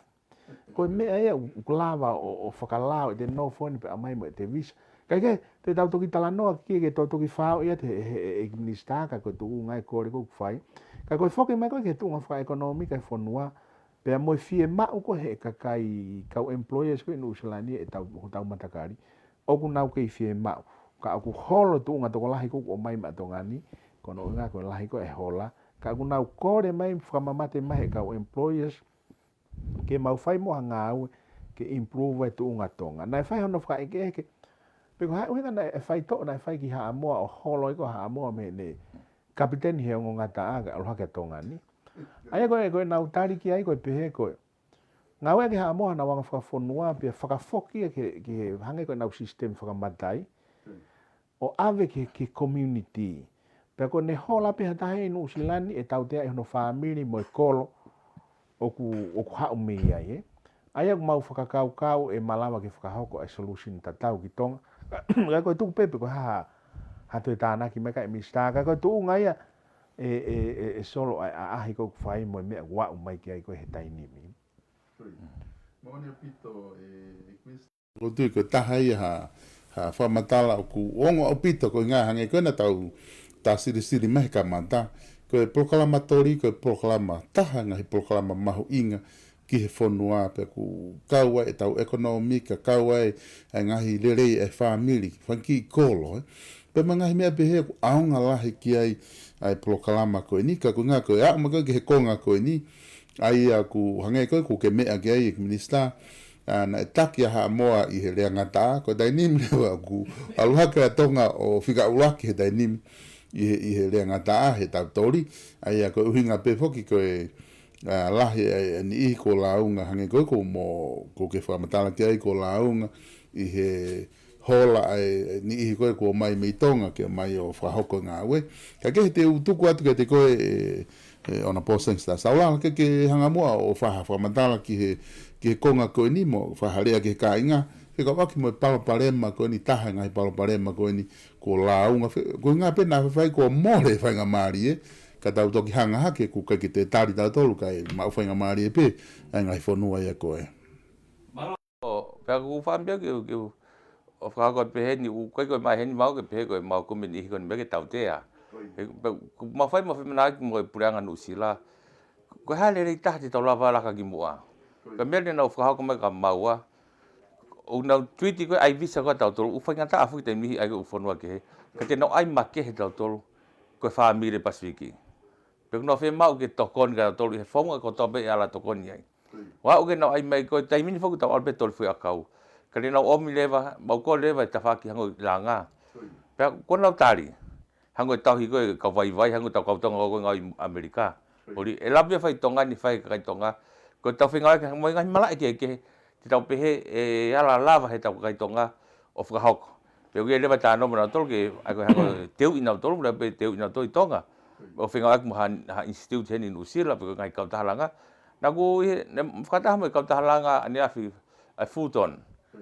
Ko e meʻa ia ʻoku lava ʻo, ʻo fakalao ʻete nofo ni pea ʻomai mo ʻete visa. Kae kehe, te tau toki talanoa ki ai ke tau toki fāʻo ia ʻe he, he, he, he Minisitā, ka ko e tuʻunga e kole ʻoku fai. Ka ko e foki mai ko ē ki he tuʻunga fakaʻekonōmika e fonua, pea mo e fiemaʻu ko ē he kakai kau employers ko ē ʻi Nuʻusila ni ʻetau, hotau matakali, ʻoku nau kei fiemaʻu. Ka ʻoku holo tuʻunga tokolahi ko ē ʻoku ʻomai maʻa Tonga ni, ko hono ʻuhinga ko e lahi ko ē e hola. Ka ʻoku nau kole mai, fakamamate mai he kau employers, ke mau fai mo ha ngāue ke improve e tuʻunga Tonga. Naʻe fai hono fakaʻekeʻeke, pe ko e hā e ʻuhinga naʻe faitoʻo, naʻe fai ki Haʻamoa ʻo holo ai ko ē Haʻamoa mei heʻene kapiteni he ongo ngataʻa kae ʻalu hake ki Tonga ni. ʻA ia ko e, ko ʻenau tali ki ai ko e pehē ko e ngāueʻaki ʻe Haʻamoa honau anga fakafonua pea fakafoki ia ki he, ki he hangē ko ʻenau sisitemi fakamatai ʻo ʻave ki he, ki he community. Pea ko ʻene hola pē ha taha ʻi Nuʻusila ni ʻe tautea ʻe hono fāmili mo e kolo ʻoku, ʻoku haʻu mei ai, ē. ʻA ia ʻoku mau fakakaukau ʻe malava ke fakahoko e solution tatau ki Tonga. Ka ko e tuku pē pe ko e hā ha toe tānaki mai ka e Minisitā, ka ko e tuʻunga ia ʻe, ʻe, ʻe, ʻe Solo ʻa e ʻaʻahi ko ē ʻoku fai mo e meʻa ʻoku aʻu mai ki ai ko ē he taimi ni. Moʻoni ʻaupito, ʻe, ʻe Minisitā. Ko e tui ko e taha ia ha, ha fakamatala ʻoku ongo ʻaupito ko e ngaahi hangē ko ē naʻa tau tā silisili mai he kamata. Ko e polokalama Toli, ko e polokalama taha ngaahi polokalama mahuʻinga ki he fonua pea ʻoku kau ai ʻetau ʻekonōmika, kau ai e ngaahi lelei e fāmili, fanga kiʻi kolo, ē. Pea mo e ngaahi meʻa pehē ʻoku ʻaonga lahi ki ai ʻa e polokalama ko eni, ka ko e ʻuhinga ko e aʻu mai ko ē ki he konga ko eni, ʻa ia ʻoku hangē ko ē ʻoku ke meʻa ki ai ʻe Minisitā, ʻa, naʻe taki ʻa Haʻamoa ʻi he lea ngataʻa, ko e taimi ni leva ʻoku ʻalu hake ʻa Tonga ʻo fika ʻuluaki he taimi ni ʻi he, ʻi he lea ngataʻa he tau Toli, ʻa ia ko e ʻuhinga pē foki ko e, ʻa, lahi e, e niʻihi kuo lāunga hangē ko ē ʻoku mo, ʻoku ke fakamatala ki ai kuo lāunga ʻi he hola ʻa e niʻihi ko ē kuo ʻomai mei Tonga ke ʻomai ʻo fakahoko e ngāue. Ka ke te u tuku atu kiate koe ʻe, ʻe ʻOnapō Sangster Saulala ke ke hanga muʻa ʻo fai ha fakamatala ki he, ki he konga ko eni mo fai ha lea ki he kāinga. Fekauʻaki mo e palopalema ko eni, taha e ngaahi palopalema ko eni kuo lāunga. Fe-, ko e ʻuhinga pē naʻa faifai kuo mole faingamālie, ka tau toki hanga hake ʻoku ʻikai ke te tali tautolu kae maʻu faingamālie pē ʻa e ngaahi fonua ia ko ē. ʻO, pea ʻoku ou fakaʻamu pē ke, ke, ʻo fakahoko atu pē heni, ʻoku ʻikai ko e mai heni mau ke pehē ko e mau ko e niʻihi ko eni meʻa ke tautea. He, pea, ʻoku mau fai mau femanāʻaki mo e Puleʻanga Nuʻusila. Ko e hā e lelei taha te tau lava laka ki muʻa. Ko e meʻa naʻa nau fakahoko mai kia maua. ʻOku nau treat ko ē ʻa e visa ko ē ʻa tautolu, ʻoku faingataʻa foki taimi ʻe niʻihi ʻa e ʻū fonua kehe. Ka te nau ʻai makehe tautolu, ko e fāmili Pasifiki. Pea ʻoku nau fiemaʻu ke tokoni kia tautolu ʻi he founga kotoa pē ʻe ala tokoni ai. ʻO aʻu ke nau ʻai mai ko e taimi ni foki tau ʻalu pē toli fui ʻakau. Ka te nau ʻomi leva, mau ko leva e tafaʻaki hangē ko e langa. Pea ko ʻenau tali, hangē ko e tauhi ko ē kau vaivai, hangē ko e tau kau Tonga ko ē ngāue ʻi ʻAmelika. ʻOku ʻi ai e lave ia fai Tonga ni fai kakai Tonga. Ko e tau fengāueʻaki mo e ngaahi malaʻe kehekehe, te tau pehē ʻe ala lava he tau kakai Tonga ʻo fakahoko. Pea ʻoku ʻi ai leva e talanoa mo nautolu ke, ʻa ia ko e hangē ko e teuʻi nautolu, lava pē teuʻi nautolu ʻi Tonga. ʻO fengāueʻaki mo ha, ha institute heni ʻi Nuʻusila, pe ko e ngaahi kautaha langa. Naʻa ku ʻi he, naʻe fakataha mo e kautaha langa ʻaneafi ʻa e Fulton.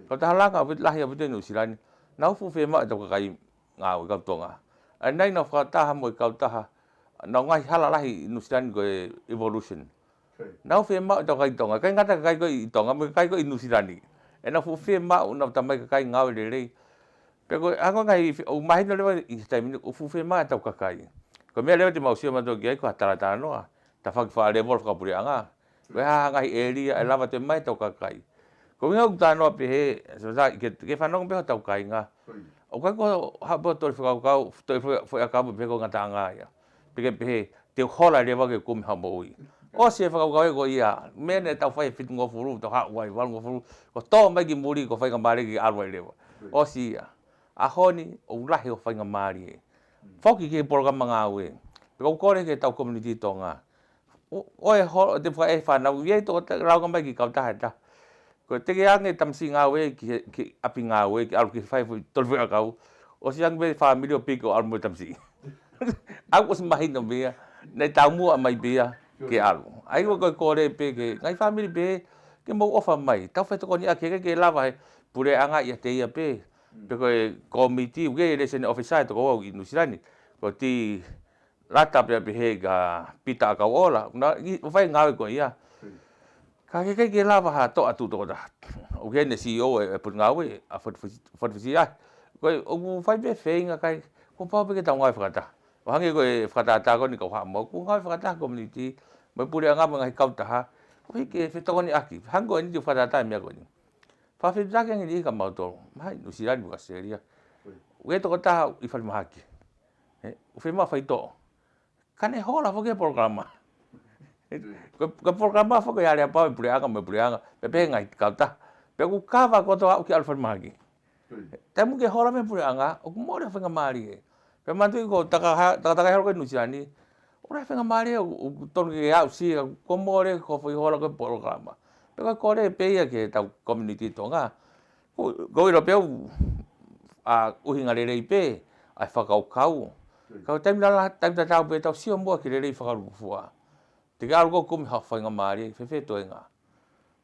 Kautaha langa ʻaupito lahi ʻaupito ʻi Nuʻusila ni. Naʻa nau fuʻu fiemaʻu e tau kakai ngāue kau Tonga. ʻA ia naʻa nau fakataha mo e kautaha, nau ngaahi hala lahi ʻi Nuʻusila ni ko e Evolution. Nau fiemaʻu e tau kakai Tonga, ʻikai ngata kakai ko ē ʻi Tonga, mo e kakai ko ē ʻi Nuʻusila ni. ʻE nau fuʻu fiemaʻu, nau tamai kakai ngāue lelei. Pea ko e, ʻa ia ko e ngaahi fi-, ʻoku mahino leva ʻi he taimi ni, ʻoku fuʻu fiemaʻu e tau kakai. Ko e meʻa leva te mau sio mautolu ki ai, ko ha talatalanoa, tafaʻaki fakalēvolo fakapuleʻanga. Ko e hā ha ngaahi ʻēlia ʻe lava toe mai ʻetau kakai. Ko e ʻuhinga ʻoku ou talanoa pehē, so sa, ke, ke fanongo pē hotau kāinga. ʻOku ʻikai ko ha pē toli fakakaukau, toli fo-, foʻi ʻakau pē ko e ngataʻanga ia. Pea ke pehē, te u hola leva ke kumi ha moʻui. ʻOsi e fakakaukau ko ia, meʻa naʻe tau fai he fitungofulu, tau haʻu ai valungofulu, ko e tō mai ki muli, ko e faingamālie ke ʻalu ai leva. ʻOsi ia. ʻAho ni, ʻoku lahi hoʻo faingamālie. Foki ki he polokalama ngāue. Pea ʻoku ou kole ki heʻetau community Tonga. ʻO, ʻo e ho-, ʻo e fakaʻehe fānau, ʻi ai toko taha, lau ka mai ki he kautaha ʻe taha. Ko e teʻeki ange tamasiʻi ngāue ki he, ki ʻapi ngāue, ke ʻalu ke fai foʻi toli foʻi ʻakau. ʻOsi ange pē fāmili ʻo piki ʻo ʻalu mo e tamasiʻi. ʻOku ʻosi mahino pē ia, naʻe taumuʻa mai pē ia ke ʻalu. ʻA ia ko e kole pē ki he ngaahi fāmili pē, ke mou ʻofa mai. Tau fetokoniʻaki ke, ke lava he puleʻanga ʻiate ia pē. Pe ko e kōmiti, ʻoku ʻi ai e liaison officer ʻe toko ua ʻi Nuʻu Sila ni. Ko Ti Lata pea pehē kia Pita ʻAkauʻola, naʻa nau fai e ngāue ko ia. Ka ke ʻikai ke lava ha toʻa tuʻu toko taha. ʻOku ʻi ai e C E O e, e potungāue, ʻa Fatu Fisi-, Fatu Fisiahi. Ko e, ʻoku fai pē feinga kae, kuo pau pē ke tau ngāue fakataha. ʻO hangē ko e fakatātā ko eni kau Haʻamoa, ʻoku ngāue fakataha community, mo e puleʻanga mo e ngaahi kautaha. Koeʻuhi ke fetokoniʻaki, hangē ko eni te u fakatātā e meʻa ko eni. Fakafetuʻutaki ange ni kia mautolu, mahalo ʻi Nuʻu Sila ni mo ʻAositelēlia. ʻOku ʻi ai e tokotaha ʻi falemahaki. Ē, ʻoku fiemaʻu faitoʻo. Ka ne hola foki he polokalama. Ko, ko e polokalama foki ʻa e aleapau e puleʻanga mo e puleʻanga, pea pehē ngaahi kautaha. Pea ʻoku kava kotoa ʻoku ke ʻalu falemahaki. Taimi ʻoku ke hola mei he puleʻanga, ʻoku mole hoʻo faingamālie. Pea manatuʻi ko e taka ha-, takatakai hola ko ē ʻi Nuʻu Sila ni, ʻoku lahi e faingamālie, ʻoku, ʻoku tonu ke aʻusia, kuo mole hoʻo foʻi hola ko ē he polokalama. Pea ko e kole pē ia ki heʻetau community Tonga. Ko, ko e ʻilo pē ʻoku, ʻa, ʻuhinga lelei pē ʻa e fakakaukau. Ka ko e taimi lala, taimi tatau pē tau sio muʻa ki he lelei fakalūkufua. Te ke ʻalu koe ʻo kumi haʻo faingamālie, fēfē e toenga.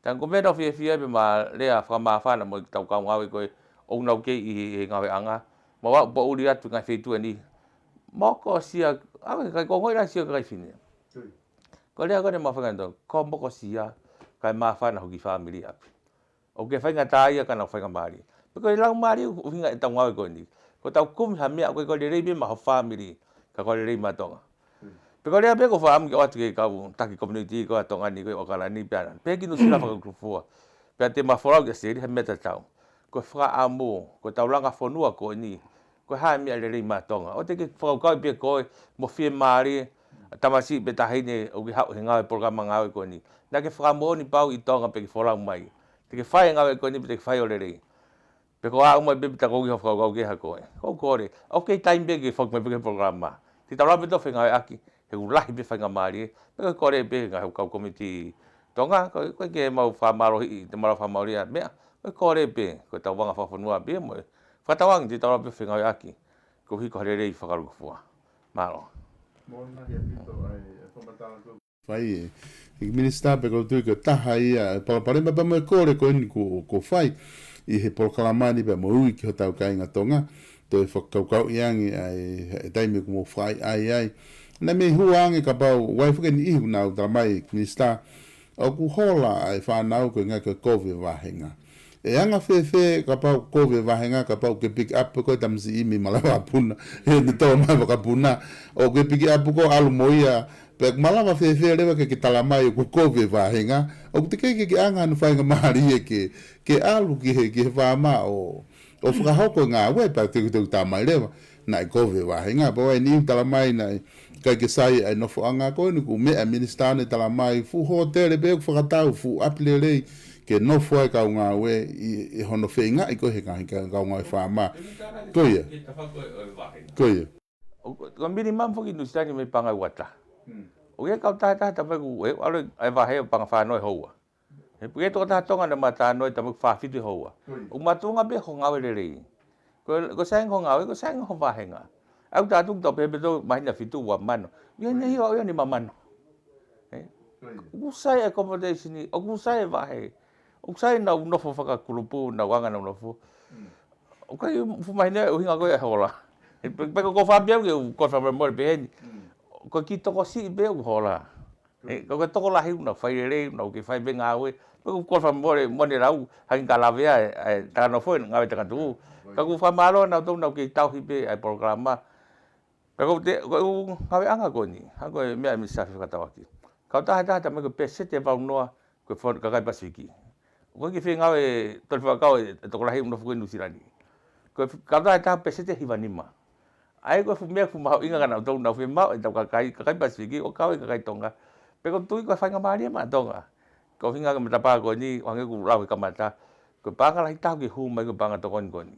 Ka ko e meʻa naʻa ku fiefia ai pē mo e lea fakamāfana mo ʻetau kau ngāue ko ē ʻoku nau kei ʻi he ngāueʻanga. Mo au ʻoku ou ʻuli atu ki he ngaahi feituʻu ni. Mokosia, ʻa e kai ko ngoi la sio ki he kakai fefine. Ko e lea ko eni ʻa e mafangato, ko e mokosia, kae māfana hoʻo kiʻi fāmili ʻi ʻapi. ʻOku ke faingataʻaʻia ka nau faingamālie. Pea ko e laumālie ʻuhinga ʻetau ngāue ko eni. Ko ʻetau kumi ha meʻa ʻoku ʻikai ko e lelei pē maʻa ho fāmili, ka ko e lelei maʻa Tonga. Pea ko e lea pē ʻoku ou fakaʻamu ke ʻoatu ki he kau taki community ko ē ʻa Tonga ni ko ē ʻi ʻAokalani pea, pea ki Nuʻu Sila fakaluku fua. Pea te ma folau ki ʻAositelēlia he meʻa tatau. Ko e fakaʻamu, ko ʻetau langa fonua ko eni. Ko e hā e meʻa lelei maʻa Tonga. ʻOua te ke fakakaukau pē koe, mo e fiemālie, tamasiʻi pe taʻahine, ʻoku ke haʻu he ngāue polokalama ngāue ko eni. Naʻa ke fakamoʻoni pau ʻi Tonga pea ke folau mai. Te ke fai e ngāue ko eni pea te ke fai ʻo lelei. Pea ko e ʻamu mai pē pea ta ko ki ho fakakaukau kehe koe. Ko e kole. ʻOku kei taimi pē ke foki mai pē ki he polokalama. Te tau lava pē ʻo fengāueʻaki. He ʻoku lahi pē faingamālie. Pea ko e kole pē ngaahi kau komiti Tonga. Ko, ko e ke mau fakamālohiʻi, te mau lava fakamālohiʻi ʻa e meʻa. Ko e kole pē. Ko ʻetau anga fakafonua pē mo e fakatauange te tau lava pē ʻo fengāueʻaki. Koeʻuhi ko e lelei fakalūkufua. Mālō. Mona kia pito ai, e fakamatala ko fai ē. ʻEiki Minisitā, pea ʻoku ou tui ko e taha ia e palopalema pea mo e kole ko eni kuo, kuo fai ʻi he polokalama ni pea mo e ui ki hotau kāinga Tonga. Toe fakakaukauʻi ange ʻa e, e taimi ʻoku mou fakaʻaiʻai ai. Naʻe mei hua ange kapau, ʻoku ʻi ai foki e niʻihi ʻoku nau talamai, Minisitā, ʻoku hola ʻa e fānau koeʻuhinga ko e kovi e vāhenga. ʻE anga fēfē kapau kovi e vāhenga, kapau ke pick up ko e tamasiʻi mei malava puna, he ne tō mai vakapuna, ʻo ke pick up ko e ʻalu mo ia, pea malava fēfē leva ke ke talamai ʻoku kovi e vāhenga, ʻoku teʻeki ke ke anga hono faingamālie ke, ke ʻalu ki he, ki he faama ʻo, ʻo fakahoko e ngāue pea te, te u talamai leva, naʻe kovi e vāhenga, pea ʻoku ʻi ai e niʻihi ʻoku talamai naʻe ʻikai ke sai ʻa e nofoʻanga ko eni ʻoku meʻa Minisitā ne talamai fuʻu hōtele pē ʻoku fakatau fuʻu ʻapi lelei ke nofo ai e kau ngāue ʻi, ʻi hono feingaʻi ko ē he ngaahi kau, kau ngāue faama. Ko ia. Ko ia. ʻO, ko e minimum foki Nuʻu Sila ni mei paʻanga ʻe ua taha. ʻOku ʻi ai e kautaha ʻe taha tapu ai ʻoku ʻalu e vahe ʻo paʻanga fā noa e houa. He puke tokotaha Tonga naʻa ma talanoa ai tapu ai ʻoku fā fitu e houa. ʻOku makatuʻunga pē ho ngāue lelei. Ko, ko e sai ange ho ngāue, ko e sai ange ho vāhenga. ʻOku tau tuku tau pehē pē tau māhina fitu ua mano. ʻI ai e niʻihi ʻoku ʻi ai e nima mano. ʻOku sai e accommodation, ʻoku sai e vahe. ʻOku sai ʻenau nofo fakakulupu, ʻenau anga ʻenau nofo. ʻOku ʻikai fuʻu mahino e ʻuhinga ko ē e hola. Pea, pea ko e fakaʻamu ke u, ko e fakamolemole pē heni. Ko e kiʻi tokosiʻi pē ʻoku hola. ʻE, ko e tokolahi ʻoku nau fai lelei, ʻoku nau kei fai pē ngāue. Pea ko e fakamolemole, mo ne lau, hangē ka lavea e, e, takanofo e ngāue takatuʻu. Ka ʻoku fakamālō ʻa nautolu ʻoku nau kei tauhi pē ʻa e polokalama. Pea ko e, ko e ʻū ngāueʻanga ko eni, hangē ko e meʻa ʻa Minisitā Fefakatauʻaki. Kautaha ʻe taha ʻe talamai ko e pēseti ʻe valu noa ko e fon-, kakai Pasifiki. ʻOku ʻikai ke fie ngāue, toli fakakau e, e tokolahi ʻoku nofo ko ē ʻi Nuʻusila ni. Ko e f-, kautaha ʻe taha pēseti ʻe hiva nima. ʻA ia ko e fuʻu meʻa fuʻu mahuʻinga ka nau tau nau fie maʻu e tau kakai, kakai Pasifiki, ʻo kau e kakai Tonga. Pea ʻoku ou tui ko e faingamālie maʻa Tonga. Ko e ʻuhinga ki he matapā ko eni, ʻo hangē ko e lau he kamata, ko e paʻanga lahi taha ke hū mai ko e paʻanga tokoni ko eni.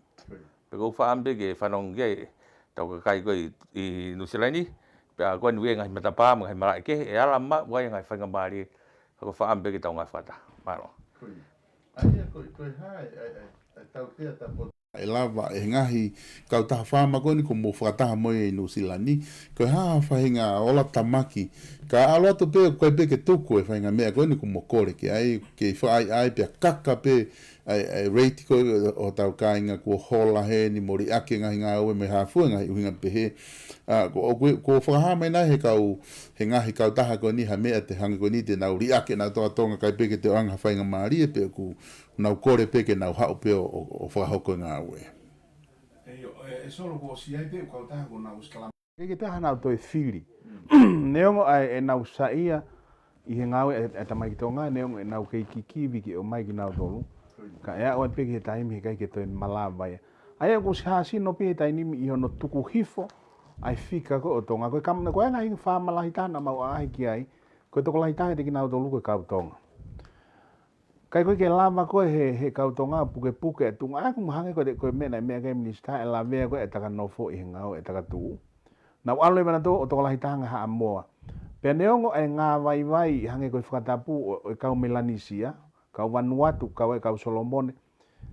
Pea ʻoku ou fakaʻamu pē ke fanongo ki ai e tau kakai ko ē ʻi, ʻi Nuʻusila ni, pea ko eni ʻoku ʻi ai e ngaahi matapā mo e ngaahi malaʻe kehe, ʻe ala maʻu ai e ngaahi faingamālie, ka ʻoku ou fakaʻamu pē ke tau ngāue fakataha. Mālō. Ko ia. ʻA ia ko e, ko e hā e, e, e, e tautea ta po- ʻe lava e ngaahi kautaha faama ko eni kuo mou fakataha mo ia ʻi Nuʻusila ni, ko e hā ha faʻahinga ola tamaki, ka ʻalu atu pē ʻoku ʻikai pē ke tuku e faʻahinga meʻa ko eni kuo mou kole ki ai, ke fai ai pea kaka pē ʻa e, ʻa e rate ko ē ʻo hotau kāinga kuo hola heni mo liʻaki e ngaahi ngāue mo e hā fua e ngaahi ʻuhinga pehē. ʻA, ko, ʻoku, kuo fakahā mai nai he kau, he ngaahi kautaha ko eni ha meʻa te hangē ko eni te nau liʻaki ʻenau toʻa Tonga kae ʻikai pē ke toe ʻoange ha faingamālie pe ʻoku nau kole pē ke nau haʻu pē ʻo, ʻo, ʻo fakahoko e ngāue. ʻE, ʻio, ʻe, ʻe Solo kuo ʻosi ʻi ai pē ʻū kautaha kuo nau ʻosi tala mai. ʻIkai ke toe ʻi ai haʻanau toe fili. Neongo ʻa e, ʻenau saiʻia ʻi he ngāue ʻa e, ʻa e tamaiki Tonga, neongo ʻenau kei kikivi ke ʻomai kinautolu. Ka ʻe aʻu ai pē ki he taimi he ʻikai ke toe malava ia. ʻA ia kuo ʻosi hāsino pē he taimi ni ʻi hono tuku hifo ʻa e fika ko ē ʻo Tonga. Ko e kam-, ko e ngaahi faama lahi taha naʻa mau ʻaʻahi ki ai, ko e tokolahi taha ʻiate kinautolu ko e kau Tonga. Ka ʻoku ʻikai ke lava ko ē he, he kau Tonga pukepuke e tuʻunga, ʻa ia ʻoku mahalo hangē ko e, ko e meʻa naʻe meʻa ki ai e minisitā, ʻe lavea ko ē e taka nofo ʻi he ngāue e taka tuʻu. Naʻa nau ʻalu leva nautolu ʻo tokolahi taha ange Haʻamoa. Pea neongo e ngāvaivai hangē ko e fakatapu ʻo, ʻo e kau Melanisia, kau Vanuatu, kau e kau Solomone,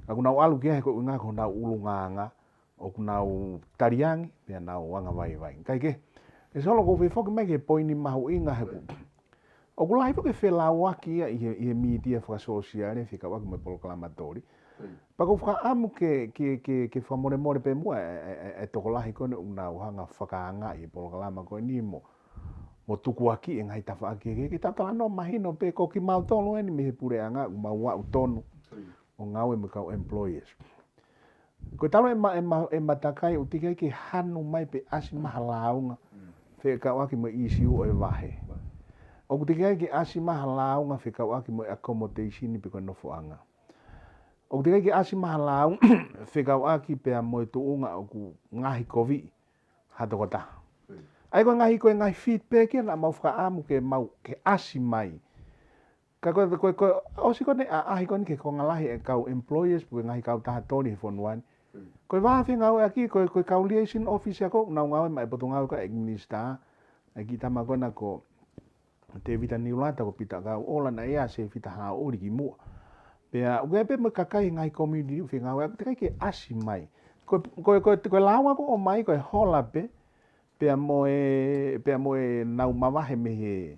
ka ʻoku nau ʻalu ki ai he ko e ʻuhinga ko honau ʻulungaanga, ʻoku nau taliangi, pea nau angavaivai. Kae kehe, ʻe Solo ʻoku ou fie foki mai ki he poini mahuʻinga he ʻoku, ʻoku lahi foki e felauaki ia ʻi he, ʻi he mītia fakasōsiale, fekauʻaki mo e polokalama toli. Pea ʻoku ou fakaʻamu ke, ke, ke, ke fakamolemole pē muʻa e, e, e, e tokolahi ko eni ʻoku nau hanga fakaangaʻi e polokalama ko eni mo, mo tukuakiʻi e ngaahi tafaʻaki ke, ke tau talanoa mahino pē ko kimautolu eni mei he puleʻanga ʻoku mau aʻu tonu ʻo ngāue mo e kau employers. Ko e talu e ma-, e ma-, e matakai ʻoku teʻeki ai ke hanu mai pe ʻasi mai ha lāunga fekauʻaki mo e ʻīsiu ʻo e vahe. ʻOku teʻeki ai ke ʻasi mai ha lāunga fekauʻaki mo e accommodation pe ko e nofoʻanga. ʻOku teʻeki ai ke ʻasi mai ha lāunga fekauʻaki pea mo e tuʻunga ʻoku ngaohikoviʻi ha tokotaha. ʻA ia ko e ngaahi, ko e ngaahi feedback ia naʻa mau fakaʻamu ke mau, ke ʻasi mai. Ka ko e, ko e, ko e, ʻosi ko eni ʻaʻahi ko eni ki he konga lahi e kau employers, pe ko e ngaahi kautaha toli he fonua ni. Ko e vā fengāueʻaki, ko e, ko e kau liaison officer ko ē ʻoku nau ngāue maʻa e potungāue ko ē ʻa e minisitā, ʻa e kiʻi tama ko ena ko Tevita Niulata, ko Pita Kauʻola, naʻe ʻi ai ʻa Sefita Haʻoli kimuʻa. Pea, ʻoku ʻi ai pē mo e kakai he ngaahi community ʻoku fengāueʻaki, teʻeki ai ke ʻasi mai. Ko e, ko e, ko e, ko e lāunga ko ē ʻoku ʻomai, ko e hola pē, pea mo e, pea mo ʻenau mavahe mei he,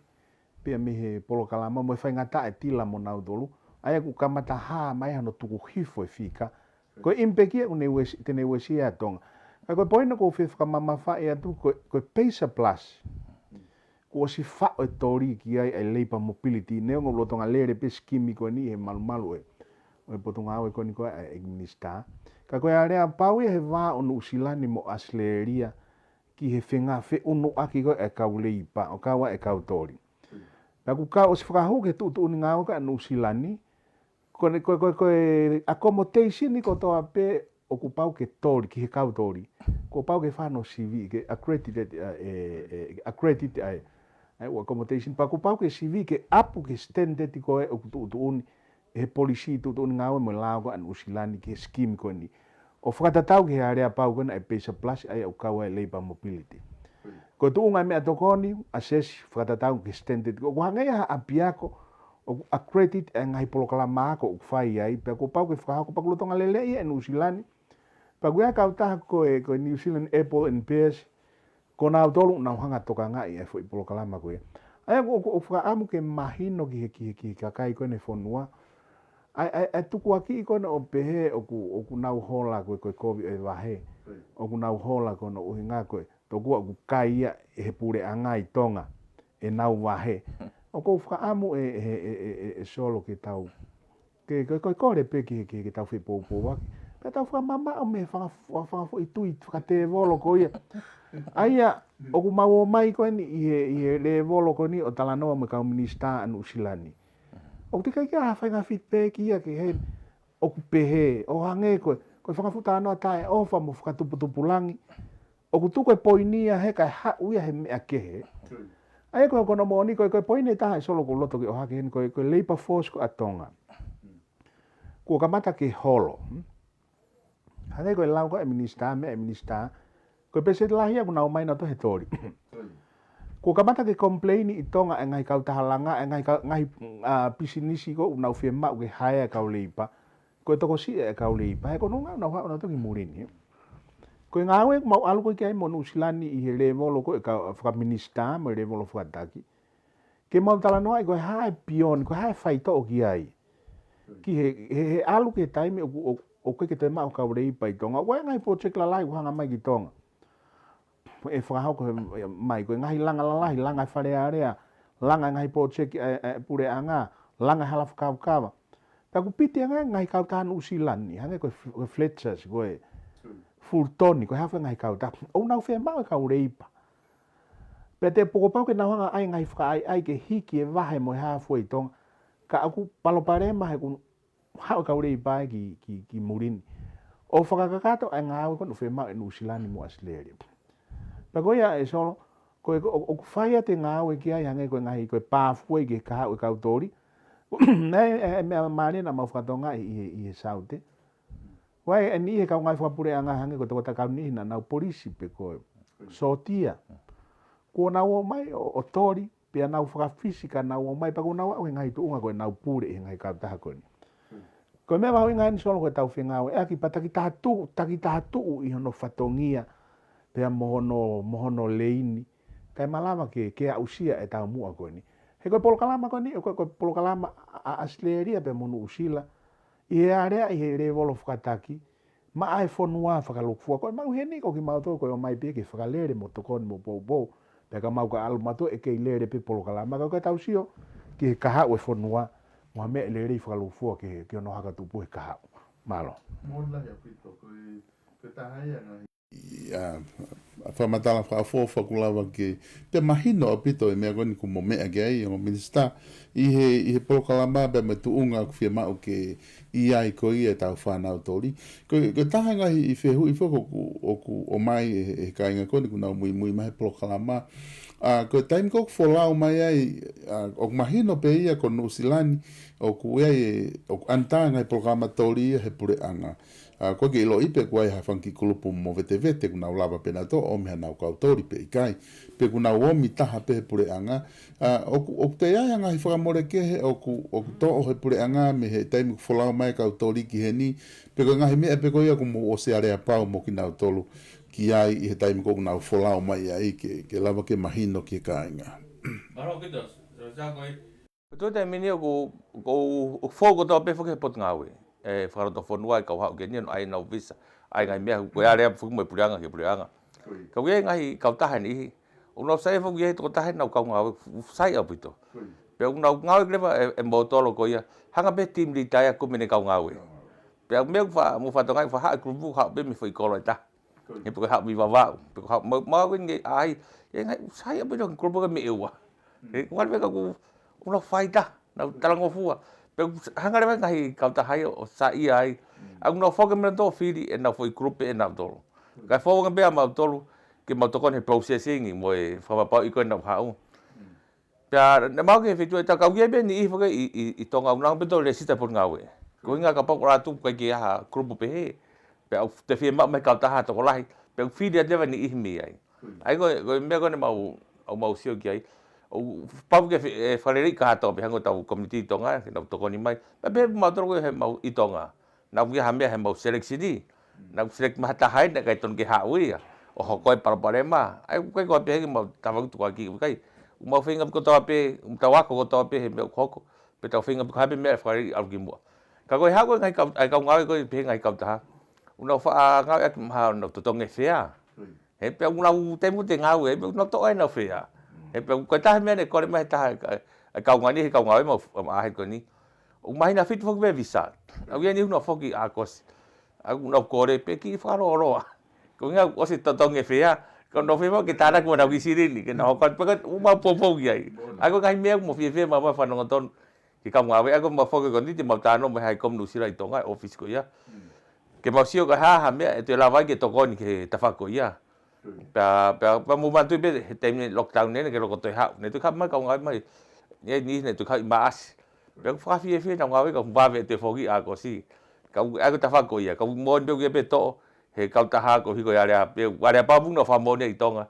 pea mei he polokalama mo e faingataʻa e tila mo nautolu. ʻA ia ʻoku kamata hā mai hano tuku hifo e fika. Ko e impact ia ʻoku ne uesi-, te ne uesia ʻa Tonga. Ka ko e poini ʻoku ou fie fakamamafaʻi atu ko e, ko e PACER Plus. Kuo ʻosi faʻo e toli ki ai ʻa e labour mobility. Neongo lolotonga lele pē e sikimi ko eni he malumalu ʻo e, ʻo e potungāue ko eni ko ē ʻa e minisitā. Ka ko e aleapau ia he vā ʻo Nuʻusila ni mo ʻAositelēlia ki he fengā feʻunuʻaki ko ē e kau leipa, ʻo kau ai e kau toli. Pea ʻoku kau ʻosi fakahū ki he tuʻutuʻuni ngāue ko ē ʻa Nuʻusila ni, ko e, ko e, ko e, ko e accommodation ni kotoa pē ʻoku pau ke toli, ki he kau toli. Kuo pau ke fano sivi, ke accredited, ʻa e, e, accredit ʻa e, ʻa e ʻū accommodation. Pea kuo pau ke sivi ke ʻapu ki he standard ko ē ʻoku tuʻutuʻuni ʻe he polisī tuʻutuʻuni ngāue mo e lao ko ē ʻa Nuʻusila ni ki he scheme ko eni. ʻO fakatatau ki he aleapau ko ena e PACER Plus ʻa ia ʻoku kau ai e labour mobility. Ko e tuʻunga e meʻatokoni, assess, fakatatau ki he standard. ʻOku hangē ia ha ʻapiako ʻoku accredit e ngaahi polokalama ako ʻoku fai ai, pea kuo pau ke fakahoko, pea ʻoku lolotonga lele ia ʻi Nuʻusila ni. Pea ʻoku ʻi ai e kautaha ko e, ko e New Zealand Airport and Peers, ko nautolu ʻoku nau hanga tokangaʻi e foʻi polokalama ko ia. ʻA ia ʻoku, ʻoku, ʻoku fakaʻamu ke mahino ki he, ki he, ki he kakai ko eni e fonua. ʻA e, ʻa e, ʻa e tukuakiʻi ko ena ʻo pehē ʻoku, ʻoku nau hola ko e, ko e kovi ʻo e vahe. ʻOku nau hola ko hono ʻuhinga ko e tokua ʻoku kai ia ʻe he puleʻanga ʻi Tonga ʻenau vahe. ʻOku ou fakaʻamu ʻe, ʻe, ʻe, ʻe, ʻe Solo ke tau ke, ke, ke kole pē ke, ke, ke tau fepoupouaki. Pea tau fakamamaʻo mei he fanga, fanga, fanga foʻi tui fakatēvolo ko ia. ʻA ia, ʻoku mau ō mai ko eni ʻi he, ʻi he lēvolo ko eni ʻo talanoa mo e kau minisitā ʻa Nuʻusila ni. ʻOku teʻeki ai ke ʻi ai ha faʻahinga feedback ia ki he, ʻoku pehē, ʻo hangē ko e, ko e fanga fuʻu talanoa taʻeʻofa mo fakatuputupulangi. ʻOku tuku e poini ia he kae haʻu ia he meʻa kehe. ʻA ia ko e, ko hono moʻoni ko e, ko e poini ʻe taha ʻe Solo ʻoku ou loto ke ʻohake heni ko e, ko e labour force ko ē ʻa Tonga. Kuo kamata ke holo. Hangē ko e lau ko ē ʻa e minisitā, meʻa ʻa e minisitā. Ko e pēseti lahi ia ʻoku nau ō mai nautolu he toli. Kuo kamata ke complain ʻi Tonga e ngaahi kautaha langa, e ngaahi kau-, ngaahi, ʻa, pisinisi ko ē ʻoku nau fiemaʻu ke hire e kau leipa. Ko e tokosiʻi e kau leipa. He ko hono ʻuhinga ʻoku nau haʻu nautolu ki muli ni. Ko e ngāue ʻoku mau ʻalu ko ē ki ai mo Nuʻusila ni ʻi he lēvolo ko ē ʻa e kau fakaminisitā mo e lēvolo fakataki. Ke mau talanoaʻi ko e hā e pioni, ko e hā e faitoʻo ki ai. Ki he, he, he ʻalu ki he taimi ʻoku, ʻoku, ʻoku ʻikai ke toe maʻu kau leipa ʻi Tonga. ʻOku ʻi ai e ngaahi project lalahi ʻoku hanga mai ki Tonga. ʻE fakahoko he, mai ko e ngaahi langa lalahi, langa e Fale Alea, langa e ngaahi project ʻa e, ʻa e puleʻanga, langa e hala fakakavakava. Pea ʻoku piti ange ngaahi kautaha Nuʻusila ni, hangē ko e F-, ko e Fletchers, ko e Fulton, ko e hā fua e ngaahi kautaha. ʻOku nau fiemaʻu e kau leipa. Pea te poko pau ke nau hanga ʻai ngaahi fakaʻaiʻai ke hiki e vahe mo e hā fua ʻi Tonga. Ka ʻoku palopalema he ʻoku haʻu e kau leipa ia ki, ki, ki muli ni. ʻO fakakakato e ngāue ko ē ʻoku fiemaʻu ʻe Nuʻusila ni mo ʻAositelēlia. Pea ko ia ʻe Solo, ko e, ʻo, ʻoku fai atu e ngāue ki ai hangē ko e ngaahi, ko e pathway ki he kahaʻu e kau toli. Naʻe, e, e meʻa mālie naʻa mau fakatokangaʻi ʻi he, ʻi he Saute. ʻOku ʻi ai e niʻihi e kau ngāue fakapuleʻanga hangē ko e tokotaha kau niʻihi naʻa nau polisi pe ko e sōtia. Kuo nau ō mai ʻo, ʻo toli, pea nau fakafisi ka nau ō mai pea kuo nau aʻu he ngaahi tuʻunga ko ē ʻoku nau pule ʻi he ngaahi kautaha ko eni. Ko e meʻa mahuʻinga eni Solo ko ʻetau fengāueʻaki pea takitaha tuʻu, takitaha tuʻu ʻi hono fatongia, pea mo hono, mo hono leini, kae malava ke, ke aʻusia e taumuʻa ko eni. He ko e polokalama ko eni, ko e, ko e polokalama ʻa, ʻa ʻAositelēlia pea mo Nuʻusila, ʻi he aleaʻi he lēvolo fakataki, maʻa e fonua fakalūkufua. Ko e maʻu heni ko kimautolu ko e ō mai pē ke fakalele mo tokoni mo poupou. Pea ka mau ka ʻalu mautolu ʻe kei lele pē polokalama ka ko ʻetau sio ki he kahaʻu e fonua, mo ha meʻa lelei fakalūkufua ki he, ki hono haka tupu he kahaʻu. Mālō. Mālō lahi ʻaupito, ko e, ko e taha ia ngaahi ʻa, ʻa fakamatala fakaʻofoʻofa ʻoku lava ke, pea mahino ʻaupito e meʻa ko eni ʻoku mo meʻa ki ai, ongo minisitā, ʻi he, ʻi he polokalama pea mo e tuʻunga ʻoku fiemaʻu ke ʻi ai ko ia ʻetau fānau toli. Ko, ko e taha e ngaahi fehuʻi foki ʻoku, ʻoku ʻomai ʻe, ʻe he kāinga ko eni ʻoku nau muimui mai he polokalama. ʻA, ko e taimi ko ē ʻoku folau mai ai, ʻa, ʻoku mahino pē ia ko Nuʻusila ni, ʻoku ʻi ai e, ʻoku ʻanitā e ngaahi polokalama toli ia he puleʻanga. ʻA, ʻoku ʻikai ke ʻiloʻi pe ʻoku ʻi ai ha fanga kiʻi kulupu movetevete ʻoku nau lava pē nautolu ʻo ʻomi haʻanau kau toli pe ʻikai, pe ʻoku nau ʻomi taha pē he puleʻanga. ʻA, ʻoku, ʻoku toe ʻi ai ha ngaahi fakamole kehe ʻoku, ʻoku toʻo he puleʻanga mei he taimi ʻoku folau mai e kau toli ki heni, pe ko e ngaahi meʻa pē ko ia ʻoku mou ʻosi aleapau mo kinautolu ki ai ʻi he taimi ko ē ʻoku nau folau mai ai ke, ke lava ke mahino ki he kāinga. Mālō ʻaupito, Solo, ko e Ko e taimi ni ʻoku, ʻoku, ʻoku fou kotoa pē foki he potungāue. ʻE fakalotofonua e kau haʻu ki heni ʻo ʻai ʻenau visa. ʻAi ngaahi meʻa, ko e aleapau foki mo e puleʻanga ki he puleʻanga. Ka ʻoku ʻi ai e ngaahi kautaha niʻihi ʻoku nau saiʻia foki ʻi he tokotaha ʻenau kau ngāue, sai ʻaupito. Pea ʻoku nau ngāue leva ʻe, ʻe moutolu ko ia. Hanga pē team leader ia ʻo kumi ʻene kau ngāue. Pea meʻa ʻoku fa-, mo fatongia ʻoku faʻa haʻu e kulupu haʻu pē mei he foʻi kolo ʻe taha. He pe ko e haʻu mei Vavaʻu, pe ko e haʻu, mau, mau ʻi ai, ʻi ai ngaahi, sai ʻaupito e kulupu ko ē mei ʻEua. He, ʻoku ʻi ai pē ka ʻoku, ʻoku nau faʻa ʻita, nau talangofua. Pea ʻoku hanga leva e ngaahi kautaha ia ʻo saiʻia ai. ʻA, ʻoku nau foki mei nautolu ʻo fili ʻenau foʻi kulupu ʻe nautolu. Kae fou ange pē ʻa mautolu, ke mau tokoni he processing mo e fakapapauʻi ko ē ʻenau haʻu. Pea, naʻa mau ki he feituʻu ʻe taha, ka ʻoku ʻi ai pē niʻihi foki ʻi, ʻi, ʻi Tonga ʻoku nau pē toe lēsisita e potungāue. Ko e ʻuhinga kapau ʻoku ʻalu atu ʻoku ʻikai ke ʻi ai ha kulupu pehē. Pea ʻoku toe fiemaʻu mei he kautaha tokolahi. Pea ʻoku fili atu leva e niʻihi mei ai. ʻA ia ko e, ko e meʻa ko eni ʻoku mau, ʻoku mau sio ki ai. ʻOku pau ke fe-, ʻe fakalelei kātoa pē hangē ko ʻetau community ʻi Tonga, ke nau tokoni mai. Pea pehē mautolu ko ē he mau ʻi Tonga. Naʻa ʻoku ʻi ai ha meʻa he mau selection ni. Naʻa ʻoku select mai ha taha ʻe ʻikai tonu ke haʻu ia. ʻO hoko e palopalema. ʻA ia ʻoku ʻikai ko ha pehē ke mau tavaku tukuakiʻi ʻikai. ʻOku mau feinga kotoa pē, ʻoku mau ako kotoa pē he meʻa ʻoku hoko. Pea tau feinga ko ha pē meʻa ʻe fakalelei ʻalu ki muʻa. Ka ko e haʻu ko ē ngaahi kau, ʻa e kau ngāue ko ē pehē ngaahi kautaha. ʻOku nau faʻa ngāueʻaki mahalo ʻenau totongi e fea. He pea ʻoku nau taimu te ngāue, he pea ʻoku nau toʻo ai ʻenau fea. He pea ko e taha e meʻa naʻe kole mai he taha, ʻa e kau ngāue ni, he kau ngāue mau, mau ʻahe ko eni. ʻOku māhina fitu foki pē visa. ʻOku ʻi ai e niʻihi ʻoku nau foki ʻi ʻAokosi. ʻOku nau kole pē ke fakalōloa. Ko e ʻuhinga ʻosi totongi e fea, ko e nofo fē ke tānaki mo ʻenau kiʻi silini, ke nau hoko atu pē ka ʻoku mau poupou ki ai. ʻA ia ko e ngaahi meʻa ʻoku mau fiefia maʻu ai fanongo tonu ki he kau ngāue, ʻa ia ko e mau foki ko eni te mau talanoa mo e High Com Nuʻu Sila ʻi Tonga, ʻofisi ko ia. Ke mau sio ko e hā ha meʻa ʻe toe lava ai ke tokoni ki he tafaʻaki ko ia. Pea, pea, pea mou manatuʻi pē he taimi lockdown eni ke loko toe haʻu. Ne toe haʻu mai kau ngāue mai. ʻE niʻihi ne toe haʻu ʻi Maʻasi. Pea ʻoku fakafiefia ʻenau ngāue ka ʻoku vave ʻete foki ʻa ʻosi. Ka ʻoku, ʻa ia ko e tafaʻaki ko ia. Ka ʻoku moʻoni pē ʻoku ʻi ai pē toʻo he kautaha koeʻuhi ko e aleapau, pea aleapau pē ʻoku nau fakamoʻoni ʻi Tonga.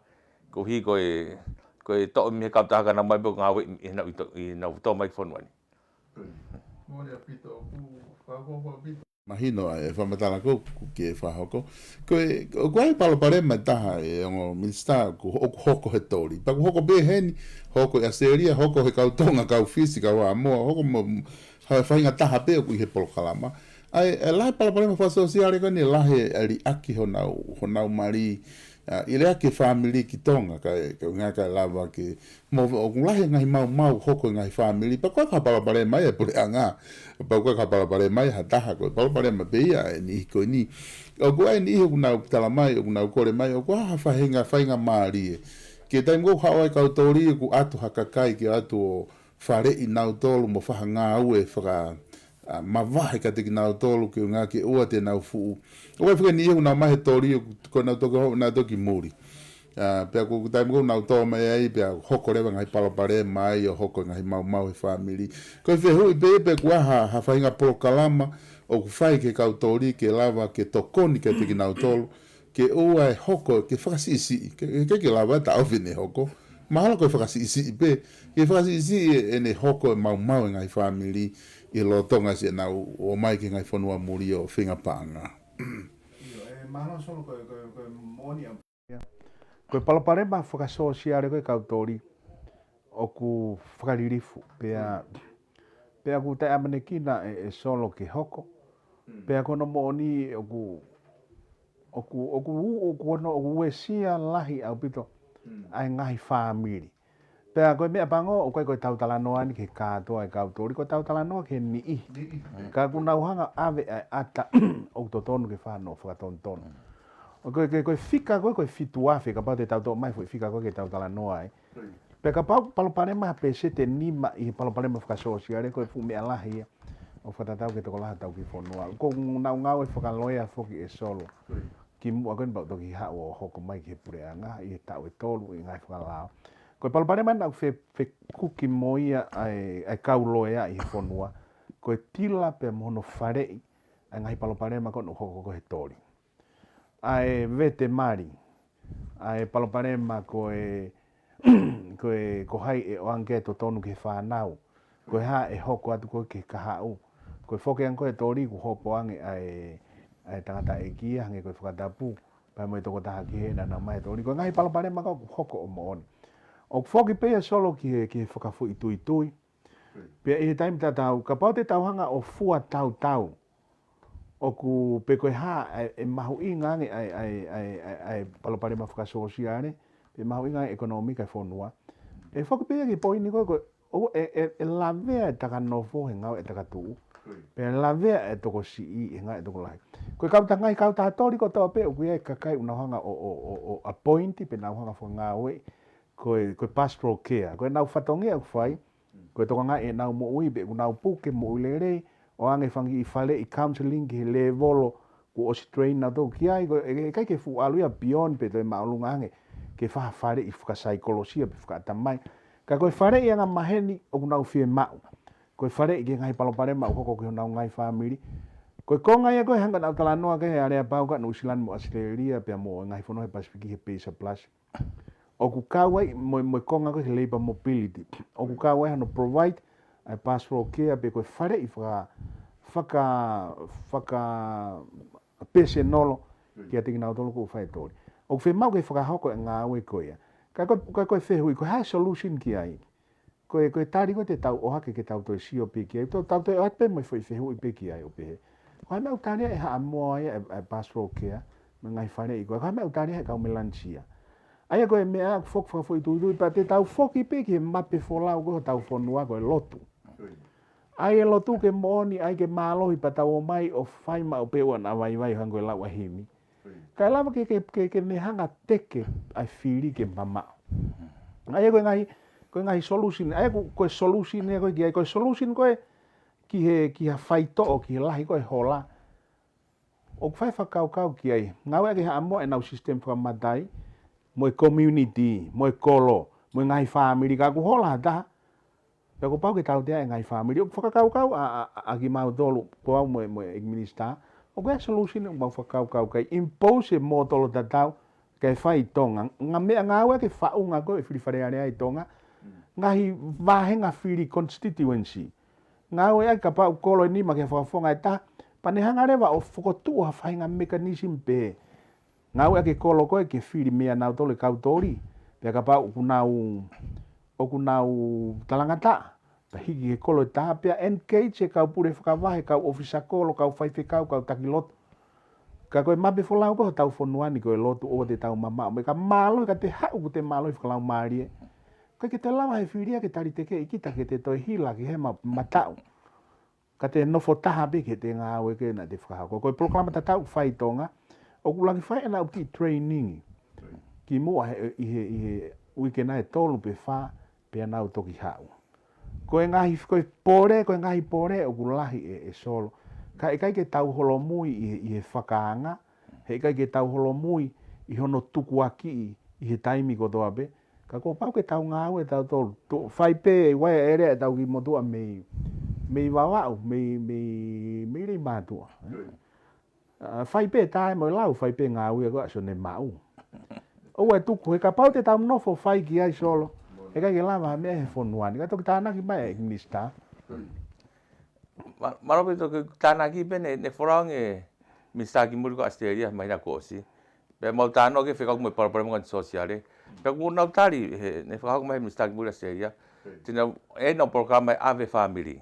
Koeʻuhi ko e, ko e toʻo mei he kautaha ka nau mai pē ʻo ngāue ʻi heʻenau, ʻi heʻenau tō mai ki fonua ni. Moʻoni ʻaupito, ʻoku fakahoko ʻaupito. Mahino ʻa e fakamatala ko ē ʻoku ke fakahoko. Ko e, ʻoku ʻi ai e palopalema ʻe taha ʻe ongo minisitā ʻoku, ʻoku hoko he toli. Pea ʻoku hoko pē heni, hoko ʻi ʻAositelēlia, hoko he kau Tonga, kau Fisi, kau Haʻamoa, hoko mo ha faʻahinga taha pē ʻoku ʻi he polokalama. ʻA ia, ʻe lahi e palopalema fakasōsiale ko eni, lahi e liʻaki honau, honau mali, ʻa, ʻi he liʻaki e fāmili ki Tonga, kae, kae ʻuhinga kae lava ke, mo ʻoku lahi e ngaahi maumau hoko ʻi he ngaahi fāmili, pea ʻoku ʻikai ko ha palopalema ia ʻa e puleʻanga, pea ʻoku ʻikai ko ha palopalema ia ʻa ha taha, ko e palopalema pē ia ʻa e niʻihi ko eni. ʻOku ʻi ai e niʻihi ʻoku nau tala mai, ʻoku nau kole mai, ʻoku ʻi ai ha faʻahinga, faʻahinga mālie. Ki he taimi ko ē ʻoku haʻu ai e kau toli ʻoku ʻatu ha kakai ke ʻatu ʻo faleʻi kinautolu mo fai ha ngāue faka, ʻa, mavahe kiate kinautolu ke ʻuhinga ke ʻoua te nau fuʻu. ʻOku ʻi ai e faʻahinga niʻihi ʻoku nau ō mai he toli ʻoku, ko ʻenau toki ho-, ʻenau toki muli. ʻA, pea ko e taimi ko ē ʻoku nau tō mai ai, pea hoko leva e ngaahi palopalema ai ʻo hoko e ngaahi maumau he fāmili. Ko e fehuʻi pē pe ʻoku ʻi ai ha, ha faʻahinga polokalama ʻoku fai ki he kau toli ke lava ke tokoni kiate kinautolu. Ke ʻoua ʻe hoko, ke fakasiʻisiʻi, ke, ke, ke lava e taʻofi ʻene hoko. Mahalo ko e fakasiʻisiʻi pē, ke fakasiʻisiʻi ʻene hoko e maumau e ngaahi fāmili ʻi he lolotonga siʻenau ō mai ki he ngaahi fonua muli ʻo feinga paʻanga. ʻIo, ʻe mahalo Solo ko e, ko e, ko e moʻoni ʻa. Ko e palopalema fakasōsiale ko ē ʻa e kau toli ʻoku fakalilifu, pea, pea ʻoku taʻeʻamanekina ʻe, ʻe Solo ke hoko. Pea ko hono moʻoni ʻoku, ʻoku, ʻoku, ʻoku ono, ʻoku uesia lahi ʻaupito ʻa e ngaahi fāmili. Pea ko e meʻa pango, ʻoku ʻikai ko ʻetau talanoa ni ki he kātoa e kau toli, ko ʻetau talanoa ki he niʻihi. Ka ʻoku nau hanga ʻave ʻa e ʻata ʻoku totonu ke fai hono fakatonutonu. ʻO ko e, ko e, ko e fika ko ē, ko e fitu afe, kapau te tau toʻo mai e foʻi fika ko ē ke tau talanoa ai. Pea kapau palopalema ha pēseti ʻe nima ʻi he palopalema fakasōsiale, ko e fuʻu meʻa lahi ia ʻo fakatatau ki he tokolahi hotau kiʻi fonua. ʻOku nau ngāue fakaloea foki ʻe Solo. Kimuʻa ko eni pea u toki haʻu ʻo hoko mai ki he puleʻanga ʻi he taʻu ʻe tolu ʻi he ngaahi fakalao. Ko e palopalema naʻa ku fe-, fekuki mo ia ʻa e, ʻa e kau loea ʻi he fonua. Ko e tila pea mo hono faleʻi ʻa e ngaahi palopalema ko ē ʻoku hoko ko ē he toli. ʻA e vete mali, ʻa e palopalema ko e, ko e, ko hai ʻe ʻoange ki ai e totonu ki he fānau, ko e hā ʻe hoko atu ko ē ki he kahaʻu, ko e foki ange ko ē e toli kuo hopo ange ʻa e, ʻa e tangataʻeiki ia hangē ko e fakatapu, pea mo e tokotaha kehe naʻa nau ō mai he toli. Ko e ngaahi palopalema ko ē ʻoku hoko ʻo moʻoni. ʻOku foki pē ia Solo ki he, ki he fakafoʻituitui. Pea ʻi he taimi tatau, kapau te tau hanga ʻo fua tautau, ʻoku pe ko e hā ʻa e, ʻe mahuʻinga ange ʻa e, ʻa e, ʻa e, ʻa e, ʻa e palopalema fakasōsiale, pe mahuʻinga ange e ʻekonōmika e fonua. ʻE foki pē ia ki he poini ko ē, ko e, ʻo, ʻe, ʻe, ʻe lavea e taka nofo he ngāue e taka tuʻu. Pea lavea e tokosiʻi he ngāue e tokolahi. Ko e kau ta-, ngaahi kautaha toli kotoa pē, ʻoku ʻi ai e kakai ʻoku nau hanga ʻo, ʻo, ʻo, ʻo appoint, pe nau hanga fakangāueʻi, ko e, ko e pastoral care. Ko ʻenau fatongia ʻoku fai, ko e tokangaʻi ʻenau moʻui pe ʻoku nau puke moʻui lelei, ʻoange e fanga kiʻi faleʻi counseling ki he lēvolo kuo ʻosi train nautolu ki ai, ko e, ʻe ʻikai ke fuʻu ʻalu ia beyond pe toe māʻolunga ange, ke fai ha faleʻi fakasaikolosia pe fakaʻatamai. Ka ko e faleʻi angamaheni ʻoku nau fiemaʻu. Ko e faleʻi ki he ngaahi palopalema ʻoku hoko ki honau ngaahi fāmili. Ko e konga ia ko ē hangē ko ʻenau talanoa ki ai aleapau ko ē ʻa Nuʻu Sila mo ʻAositelēlia pea mo e ngaahi fonua he Pasifiki he PACER Plus. ʻOku kau ai mo, mo e konga ko ē he labour mobility. ʻOku kau ai hano provide ʻa e pastoral care pe ko e faleʻi faka, faka, faka pēsonolo kiate kinautolu ʻoku fai e toli. ʻOku fiemaʻu ke fakahoko e ngāue ko ia. Ka ko e, ka ko e fehuʻi, ko e hā e solution ki ai? Ko e, ko e tali ko ē te tau ʻohake ke tau toe sio pē ki ai. Tau, tau toe ʻoatu pē mo e foʻi fehuʻi pē ki ai ʻo pehē, ko e hā e meʻa ʻoku tali ai ʻe Haʻamoa ia e, e pastoral care, mo e ngaahi faleʻi ko ē. Ko e hā e meʻa ʻoku tali ai ʻe he kau Melanisia. ʻA ia ko e meʻa ʻoku foki fakafoʻituitui, pea te tau foki pē ki he mape folau ko ē hotau fonua ko e lotu. ʻAi e lotu ke moʻoni, ʻai ke mālohi pea tau ō mai ʻo fai maʻu pē ʻoua naʻa vaivai hangē ko e lau ʻa e himi. Kae lava ke, ke, ke, ke ne hanga teke ʻa e fili ke mamaʻo. ʻA ia ko e ngaahi, ko e ngaahi solution, ʻa ia ko, ko e solution ia ko e ki ai, ko e solution ko e ki he, ki ha faitoʻo, ki he lahi ko e hola. ʻOku fai fakakaukau ki ai. Ngāueʻaki ʻe Haʻamoa ʻenau system fakamatai, mo e community, mo e kolo, mo e ngaahi fāmili, ka ʻoku hola ha taha. Pea kuo pau ke tautea e ngaahi fāmili. ʻOku fakakaukau ʻa, ʻa, ʻa, ʻa kimautolu, ko au mo e, mo e ʻEiki Minisitā. ʻOku ʻi ai e solution ʻoku mau fakakaukau ki ai, impose e mōtolo tatau, ke fai ʻi Tonga. Ngaahi meʻa ngāueʻaki e faʻunga ko e fili Fale Alea ʻi Tonga. Ngaahi vāhenga fili constituency. Ngāueʻaki kapau kolo ʻe nima ki ha fakafofonga ʻe taha. Pea ne hanga leva ʻo fokotuʻu ha faʻahinga mechanism pē. Ngāueʻaki e kolo ko ē ke fili mei ʻanautolu e kau toli. Pea kapau ʻoku nau, ʻoku nau talangataʻa. Pea hiki he kolo ʻe taha pea engage e kau pule fakavahe, kau ʻōfisa kolo, kau faifekau, kau taki lotu. Ka ko e mape folau ko ē hotau fonua ni ko e lotu ʻoua te tau mamaʻo. Mo e ka mālohi ka te haʻu ʻoku te mālohi fakalaumālie. Ko e ke te lava he fili ia ke tali tekeʻi kita ke te toe hila ki he ma-, mataʻu. Ka te nofo taha pē ke te ngāue ke na te fakahako. Ko e polokalama tatau fai ʻi Tonga, ʻoku laki fai ʻenau kiʻi training. Kimuʻa he, ʻi he, ʻi he uike nai ʻe tolu pe fā, pea nau toki haʻu. Ko e ngaahi, ko e pole, ko e ngaahi pole ʻoku lahi ʻe, ʻe Solo. Ka ʻikai ke tau holomui ʻi he, ʻi he fakaanga, he ʻikai ke tau holomui ʻi hono tukuakiʻi ʻi he taimi kotoa pē. Ka kuo pau ke tau ngāue tautolu. Tuʻu fai pē, ʻi he ʻēlia ʻetau kiʻi motuʻa mei, mei Vavaʻu, mei, mei, mei Leimātuʻa. ʻA, fai pē tae mo e lau, fai pē ngāue ko ē ʻa Sione Maʻu. ʻOua ʻe tuku, he kapau te tau nofo fai ki ai Solo. ʻIkai ke lava ha meʻa he fonua ni. Ka toki tānaki mai e Minisitā. Ma-, mālō pē toki tānaki pē ne, ne folau ange Minisitā ki muli ko ʻAositelēlia, māhina kuo ʻosi. Pea mau tānaki fekauʻaki mo e palopalema ko eni sōsiale. Pea kuo nau tali, he, ne fakahoko mai he Minisitā ki muli ʻAositelēlia. Te nau, ʻe nau polokalama ʻe ʻave fāmili.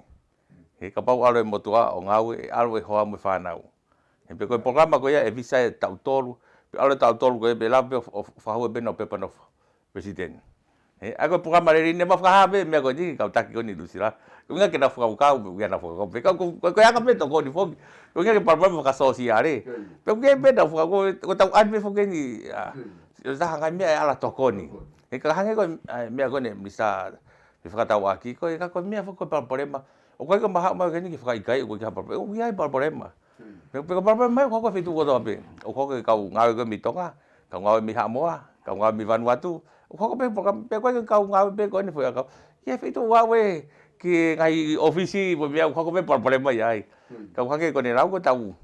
He kapau ʻalu e motuʻa ʻo ngāue, ʻe ʻalu e hoa mo e fānau. He pea ko e polokalama ko ia ʻe visa ʻe taʻu tolu, pea ʻalu e taʻu tolu ko ia pea lava pē ʻo, ʻo fakahū pē ʻenau pepa nofo. President. He, ʻa ia ko e polokalama lelei ne mau fakahā pē, meʻa ko eni, kau taki ko eni Lusila. Ko e ʻuhinga ke nau fakakaukau, pea nau fakakaukau. Pea ko, ko, ko e anga pē tokoni foki. Ko e ʻuhinga ke palopalema fakasōsiale. Pea ko e pē nau fakakaukau, ko e tau ʻai pē foki eni, ʻa, ʻo taha ngaahi meʻa ʻe ala tokoni. He ka hangē ko e, ʻa e meʻa ko eni, Minisitā, ʻe fakatauʻaki, ko e ka ko e meʻa foki ko e palopalema. ʻOku ʻikai ko e maha mai ko eni ke fakaʻikaiʻi, ʻoku ʻikai ha palopalema. ʻOku ʻi ai palopalema. Pea, pea ko e palopalema mai, ʻoku hoko he feituʻu kotoa pē. ʻOku hoko e kau ngāue ko ē mei Tonga, kau ngāue mei Haʻamoa, kau ngāue mei Vanuatu. ʻOku hoko pē palopalema, pea ko e kau ngāue pē ko eni foʻi ʻakau. Ki he feituʻu ʻoku ʻave ki he ngaahi ʻōfisi, ko e meʻa ʻoku hoko pē palopalema ʻi ai. Ka ʻoku hangē ko eni lau ko e tau.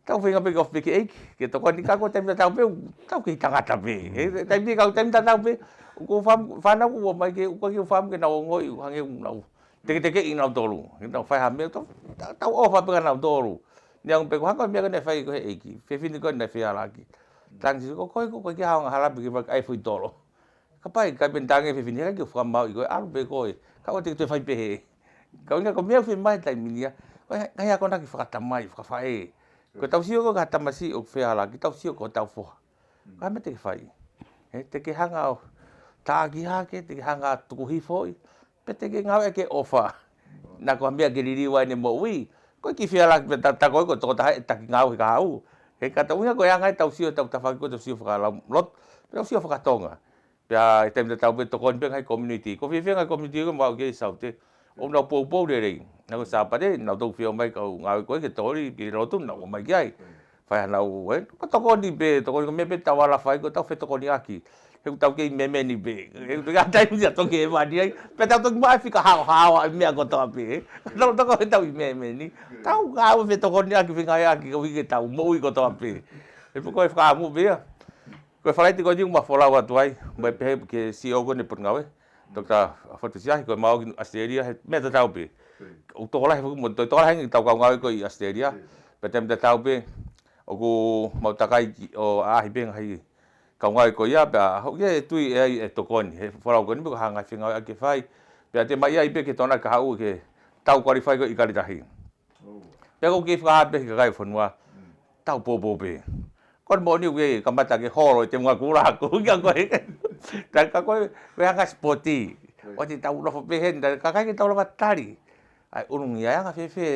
Tau feinga pē ke ofi pē ki he ʻEiki, ke tokoni ka ko e taimi tatau pē, tau kei tangata pē. He taimi ka ko e taimi tatau pē, ko e fānau, fānau ʻoku ō mai ke, ʻoku ʻikai ke fāmili ke nau ongoʻi, ʻoku hangē ʻoku nau teketekeʻi kinautolu. Ke nau fai ha meʻa, tau, tau, tau ʻofa pē kia nautolu. Neongo pē ko e hā ko e meʻa ko ē naʻe fai ko ē ʻe he ʻEiki. Fefine ko ē naʻe fehālaaki. Tangi Sīsū ko koe ko ē ʻoku ʻikai ke hao ange ha halapi ke fai ai e foʻi tolo. Kapau ʻe ʻikai pē ne tangi e fefine ka ke u fakamāuʻi koe, ʻalu pē koe. Ka ʻoua te ke toe fai pehē. Ka ʻuhinga ko e meʻa ʻoku fiemaʻu he taimi ni ia. Ko e ngaahi akonaki fakatamai, fakafaʻē. Ko ʻetau sio ko ē ki ha tamasiʻi ʻoku fehālaaki, tau sio ko hotau foha. Ko e hā e meʻa te ke fai? He te ke hanga ʻo taʻaki hake, te ke hanga ʻo tuku hifo ʻi, pe te ke ngāueʻaki e ʻofa. Naʻa ko ha meʻa ke liliu ai ʻene moʻui. Ko e kiʻi fehālaaki pē ta-, ta ko e ko e tokotaha ʻe taki ngāue he kahaʻu. He ka tau ʻuhinga ko e anga ʻetau sio, ʻetau tafaʻaki ko ē ʻetau sio fakalaumālie, ʻetau sio fakatonga. Pea ʻi he taimi tatau pē tokoni pē ngaahi community. Ko e fiefia ngaahi community ko ē ʻoku maʻu ki ai Saute. ʻOku nau poupou lelei. Naʻa ko e Sāpate, naʻa nau tau fio mai kau ngāue ko ē ke toli, ke lotu, naʻa nau ō mai ki ai. Fai hanau, ē, ko e tokoni pē, tokoni ko e meʻa pē tau ala fai ko ʻetau fetokoniʻaki. He ʻoku tau kei mēmeni pē. He ʻoku tau kei taimi ia toki ʻe vani ai. Pea tau toki maʻu e fika haohaoa e meʻa kotoa pē. Tau toki ʻetau ʻi mēmeni. Tau ngāue fetokoniʻaki, fengāueʻaki, koeʻuhi ke tau moʻui kotoa pē. He pē ko e fakaʻamu pē ia. Ko e Falaite ko eni ʻoku ma folau atu ai, mo e pehē ki he C E O ko eni Potungāue, Doctor Fatu Siahi, ko ʻemau ō ki ʻAositelēlia, he meʻa tatau pē. ʻOku tokolahi foki mo, to-, tokolahi ange ʻetau kau ngāue ko ē ʻi ʻAositelēlia, pea taimi tatau pē, ʻoku mau takai ki, ʻo ʻaʻahi pē ngaahi kau ngāue ko ia, pea hoko ia e tui ʻe ai e tokoni, he folau ko eni pē ko e hā e ngaahi fengāueʻaki ke fai, pea te ma ʻi ai pē ki he Tokonaki kahaʻu ke tau qualify ko ē ʻi Kalitahi. Pea ʻoku ou kei fakahā pē ki he kakai ʻo e fonua, tau poupou pē. Ko e moʻoni ʻoku ʻikai kamata ke holo e teunga kula ko ia ko ē. Ta ka ko e, ko e anga sipoti. ʻOua te tau nofo pē heni, ta ka ʻikai ke tau lava tali. ʻa e ʻulungaanga fēfē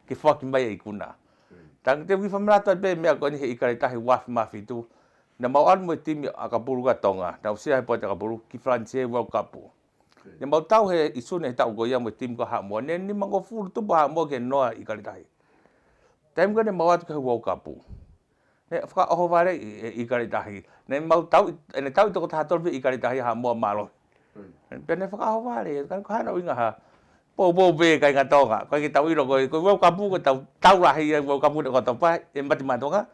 ke foaki mai e ikuna. Tau kiʻi fakamanatu pē meʻa ko eni he ʻIkale Tahi ua afe mā fitu. Naʻa mau ʻalu mo e timi ʻakapulu ʻa Tonga. Naʻa ku sea he poate ʻakapulu ki Falanisē World Cup. Naʻa mau tau he ʻi Sune he taʻu ko ia mo e timi ko Haʻamoa. Naʻe nimangofulu tupu Haʻamoa ke noa ʻIkale Tahi. Taimi ko ē naʻa mau ō atu ki he World Cup, naʻe fakaʻohovaleʻi e ʻIkale Tahi. Naʻa mau tau, naʻe tau ʻi toko taha tolu pē ʻIkale Tahi Haʻamoa mālohi. Pea naʻe fakaʻohovale, ka ko e hā hono ʻuhinga? Poupou pē kāinga Tonga. ʻOku ʻikai ke tau ʻilo ko e, ko e World Cup ko ʻetau, tau lahi ia World Cup ko ʻetau tapa, ʻe mate maʻa Tonga.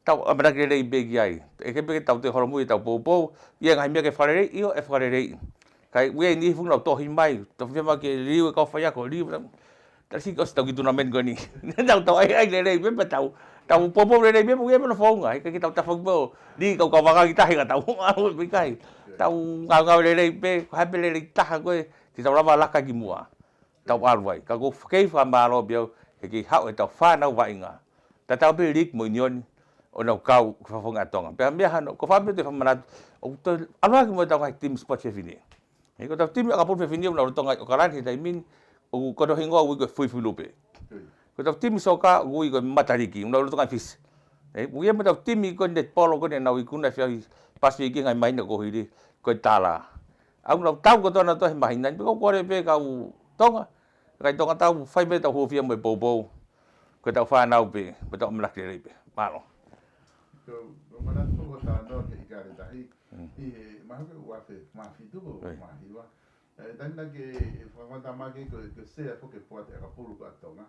Tau ʻamanaki lelei pē ki ai. ʻE ʻikai pē ke tau toe holomui ʻetau poupou. ʻI ai e ngaahi meʻa ke fakaleleiʻi, ʻio, ʻe fakalelei. Ka ʻi ai e niʻihi fuʻu nau tohi mai, tau fiemaʻu ke liliu e kau faiako, liliu. Tau sio ki he ʻosi ʻetau kiʻi tournament ko eni. Tau, tau ʻai, ʻai lelei pē, pea tau, tau poupou lelei pē, pea ʻi ai pē hono founga, ʻikai ke tau tafoki pē ʻo lī kau kau vaka ki tahi ka tau ʻalu pē ʻikai. Tau ngāue, ngāue lelei pē, ko e hā pē lelei taha ko ē, te tau lava laka ki muʻa. Tau ʻalu ai. Ka ʻoku ou kei fakamālō pē au, he kei haʻu ʻetau fānau vaʻinga. Tatau pē league mo ʻiunioni, ʻo nau kau ki he fakafofonga ʻa Tonga. Pea meʻa hano, ko e fā pē te fakamanatu, ʻoku toe ʻalu hake mo ʻetau ngaahi timi sports fefine. He ko ʻetau timi ʻakapulu fefine, ʻoku nau lolotonga ʻi ʻAokalani he taimi ni, ʻoku ko hono hingoa ʻoku ui ko e Fuifuilupe. Ko ʻetau timi soka ʻoku ui ko e Mataliki, ʻoku nau lolotonga ʻi Fisi. He, ʻoku ʻi ai mo ʻetau timi ko e netipolo ko ē naʻa nau ikuna he feʻauhi Pasifiki he ngaahi māhina kuo hili, ko e Tala. ʻOku nau tau kotoa nautolu he māhina ni, pea ʻoku ou kole pē kau Tonga, kakai Tonga, tau fai pē ʻetau hūfia mo e poupou. Ko ʻetau fānau pē, ko ʻetau ʻamanaki lelei pē. Mālō. Ko, ko e manatu ko ē ʻo e talanoa ki he ʻIkale Tahi, ʻi he mahalo ko e ua afe mā fitu ko ē, mā hiva. ʻE, taimi naʻe fakamatala mai ko e, ko e sea foki e poate ʻakapulu ko ē ʻa Tonga.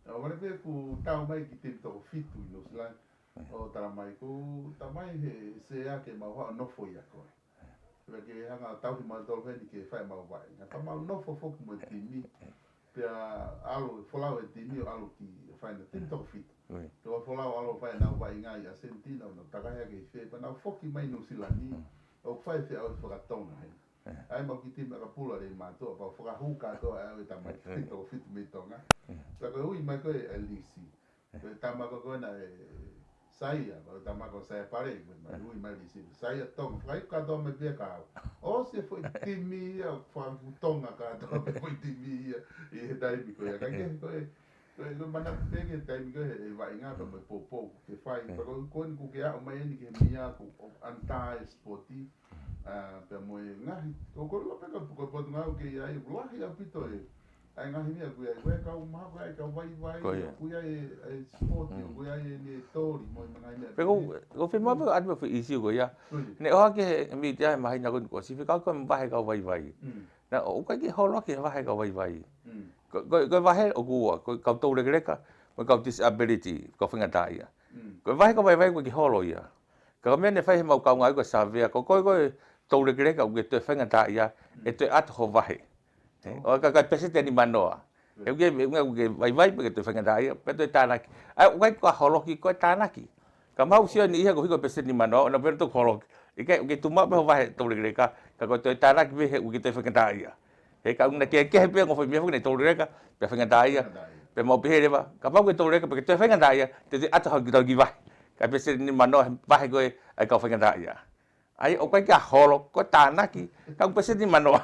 ʻOhovale pē kuo tau mai ki he timi toko fitu ʻi Nuʻusila ni. ʻO tala mai kuo tau mai he sea ke mau haʻu ʻo nofo ʻia koe. Pea ke hanga ʻo tauhi mautolu heni ke fai ʻemau vaʻinga. Ka mau nofo foki mo e timi. Pea ʻalu, folau e timi ʻo ʻalu ki he fai ʻenau timi toko fitu. Pea folau ʻalu fai ʻenau vaʻinga ʻi ʻAsenitini, ʻo nau takai hake ʻi fē, pea nau foki mai Nuʻusila ni, ʻo fai e feʻauhi faka-Tonga heni. ʻA ia mau kiʻi timi ʻakapulu ʻa Leimātuʻa, pea fakahū kātoa ʻa e tamaiki toko fitu mei Tonga. Pea ko e ui mai ko ē ʻa Lisi. Ko e tama ko ē naʻe Saia, ko e tama ko Saia Pale, ko e mai ui mai Lisi. Saia Tonga, fai kātoa mai pē ia ka au. ʻOsi e foʻi timi ia, fakaku Tonga kātoa mai foʻi timi ia, ʻi he taimi ko ia. Ka ke, ko e, ko e, ko e manatu pē ki he taimi ko ē he vaʻinga pea mo e poupou ke fai. Pea ko, ko eni kuo ke aʻu mai eni ki he meʻa ko e ʻanitā e sipoti, ʻa, pea mo e ngaahi, ko, ko e ʻilo pē ka, ko e Potungāue ʻoku ʻi ai, ʻoku lahi ʻaupito e ʻa e ngaahi meʻa ʻoku ʻi ai, ʻoku ʻi ai e kau maha, ʻoku ʻi ai e kau vaivai, ʻoku ʻi ai e, e sipoti, ʻoku ʻi ai e netipolo, mo e ngaahi meʻa. Pea ko, ko e fiemaʻu pē ʻo ʻoatu pē foʻi ʻīsiu ko ia. Naʻe ʻohake he mītia he māhina ko eni kuo ʻosi, fekauʻaki mo e vahe kau vaivai. Naʻe ʻoku ʻikai ke holo ki he vahe kau vaivai. Ko, ko, ko e vahe ʻoku ua, ko e kau toulekeleka, mo e kau disability, kau faingataʻaʻia. Ko e vahe kau vaivai ʻoku ʻikai ke holo ia. Ka ko e meʻa naʻe fai heʻemau kaungāʻapi ko e savea, ko koe ko e toulekeleka ʻoku ke toe faingataʻaʻia, ʻe toe ʻatu ho vahe. ʻE, ʻo ka, ka peseti ʻe nimanoa. ʻE ʻoku ke, ʻe ʻoku ke vaivai pea ke toe faingataʻaʻia, pea toe tānaki. ʻA ia, ʻoku ʻikai ko e holoki, ko e tānaki. Ka mau sio ni ia ko hiko peseti ʻe nimanoa, ʻo na pera to holoki. ʻIkai, ʻoku ke tuʻu maʻu pē ho vahe toulekeleka, ka ko e toe tānaki pē he ʻoku ke toe faingataʻaʻia. He ka ʻoku na kehekehe pē ʻa e ngaahi foʻi meʻa foki naʻe toulekeleka, pea faingataʻaʻia. Pea mau pehē leva, kapau ʻoku ke toulekeleka, pea ke toe faingataʻaʻia, te te ʻatu hau ki tau ki vahe. Ka peseti ʻe nimanoa, vahe ko ē, ʻa e kau faingataʻaʻia. ʻA ia, ʻoku ʻikai ke holo, ko e tānaki, ka ʻoku peseti ʻe nimanoa.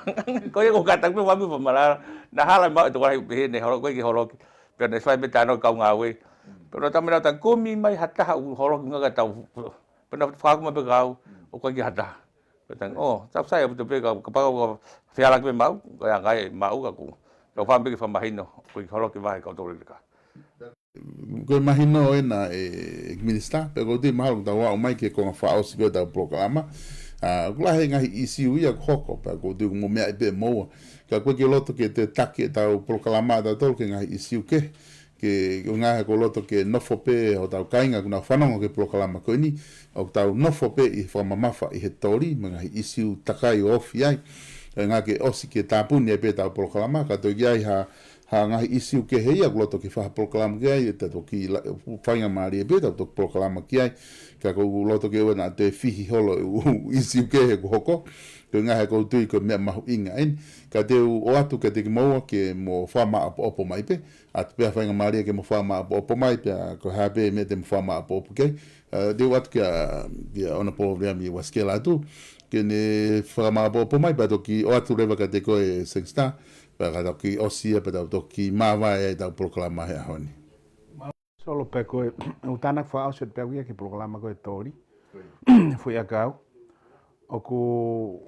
Ko ia ʻoku kātaki pē ʻo fai mo e fakamalanga, naʻa hala maʻu e tokolahi ʻo pehē naʻe holo, ʻoku ʻikai ke holoki. Pea naʻe fai pē talanoa kaungāue. Pea naʻa tau mena ʻo tau kumi mai ha taha ʻoku holoki ngaka tau. Pea naʻa fakakuma pē kau, ʻoku ʻikai ke ha taha. Pea tau, ʻo, tau sai ʻaupito pē ka, kapau ʻoku fehālaaki pē maʻu, ko e anga ia maʻu ka ʻoku. Tau fai pē ke fakamahino, ʻoku ʻikai ke holoki vahe kau toulekeleka. Ko e mahino ena ʻe, ʻe Minisitā, pea ʻoku ou tui mahalo kuo tau aʻu mai ki he konga fakaʻosi ko ē ʻetau polokalama. ʻA, ʻoku lahi e ngaahi ʻīsiu ia ʻoku hoko, pea ʻoku ou tui ʻoku mou meaʻi pē ʻe moua. Ka ʻoku ʻikai ke loto ke te taki ʻetau polokalama ʻatautolu ki he ngaahi ʻīsiu kehe, ke, ko e ngaahi ʻoku ou loto ke nofo pē hotau kāinga ʻoku nau fanongo ki he polokalama ko eni, ʻoku tau nofo pē ʻi he fakamamafa ʻi he toli, mo e ngaahi ʻīsiu takai ʻo ofi ai. ʻE ngaahi ke ʻosi ke tāpuni ai pē ʻetau polokalama, ka toe ʻi ai ha ha ngaahi ʻīsiu kehe ia, ʻoku loto ke fai ha polokalama ki ai, ʻe tau toki la-, faingamālie pē, tau toki polokalama ki ai, ka ʻoku ou loto ke ʻoua naʻa toe fihi holo e ʻū ʻīsiu kehe ʻoku hoko, ko e ngaahi ʻoku ou tui ko e meʻa mahuʻinga eni, ka te u ʻoatu kiate kimoua ke mo fakamāʻopoʻopo mai pē, ʻoatu pē ha faingamālie ke mo fakamāʻopoʻopo mai pē, ko e hā pē meʻa te mo fakamāʻopoʻopo ki ai, ʻa, te u ʻoatu kia, kia ʻOnapolo Viliami Uasikela atu, ke ne fakamāʻopoʻopo mai, pea toki ʻoatu leva kiate koe Sangster, Pea ka tau kiʻi ʻosi ia, pea tau toki māvae ai ʻetau polokalama he ʻaho ni. Solo, pea ko e, ʻoku tānaki fakaʻosi atu pē au ia ki he polokalama ko e Toli. Fuiʻakau. ʻOku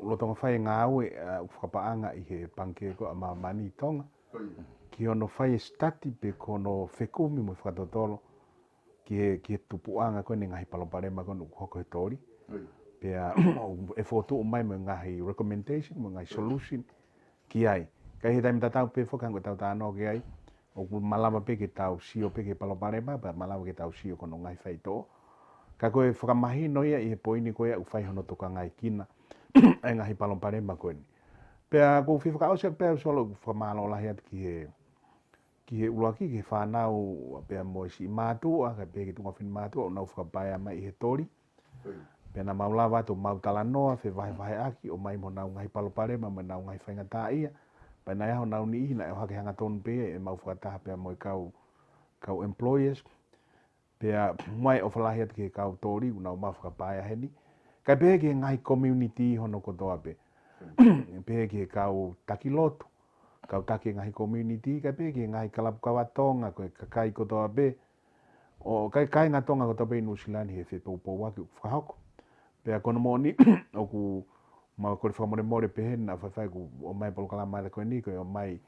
lolotonga fai e ngāue, ʻa, ʻoku fakapaʻanga ʻi he Pangikē ko ē ʻa Māmani ʻi Tonga. Ki hono fai e sitati pe ko hono fekumi mo e fakatotolo ki he, ki he tupuʻanga ko eni e ngaahi palopalema ko eni ʻoku hoko he Toli. Pea ʻe fokotuʻu mai mo e ngaahi recommendation, mo e ngaahi solution ki ai. Ka ʻi he taimi tatau pē foki hangē ko ʻetau talanoa ki ai, ʻoku malava pē ke tau sio pē ki he palopalema, pea malava ke tau sio ki hono ngaahi faitoʻo. Ka ko e fakamahino ia ʻi he poini ko ia ʻoku fai hono tokangaekina e ngaahi palopalema ko eni. Pea ʻoku ou fie fakaʻosi atu pē au, Solo, ʻoku fakamālō lahi atu ki he, ki he ʻuluaki, ki he fānau pea mo e siʻi mātuʻa, kae pehē ki he tuʻunga finemātuʻa, ʻoku nau fakapaea mai ʻi he Toli. Pea naʻa mau lava atu ʻo mau talanoa, fevahevaheʻaki, ʻo mai mo honau ngaahi palopalema, mo ʻenau ngaahi faingataʻaʻia. Pea naʻe ʻi ai honau niʻihi naʻe ʻohake hangatonu pē ʻemau fakataha pea mo e kau, kau employers. Pea ʻoku ʻofa lahi atu ki he kau Toli, ʻoku nau ō mai ʻo fakapaea heni. Kae pehē ki he ngaahi community hono kotoa pē. Pehē ki he kau taki lotu, kau taki e ngaahi community, kae pehē ki he ngaahi kalapu kava Tonga, ko e kakai kotoa pē. ʻO e kāinga Tonga kotoa pē ʻi Nuʻusila ni he fepoupouaki ʻoku fakahoko. Pea ko hono moʻoni ʻoku mau kole fakamolemole pehē naʻa faifai kuo ʻomai e polokalama ko eni, ko e ʻomai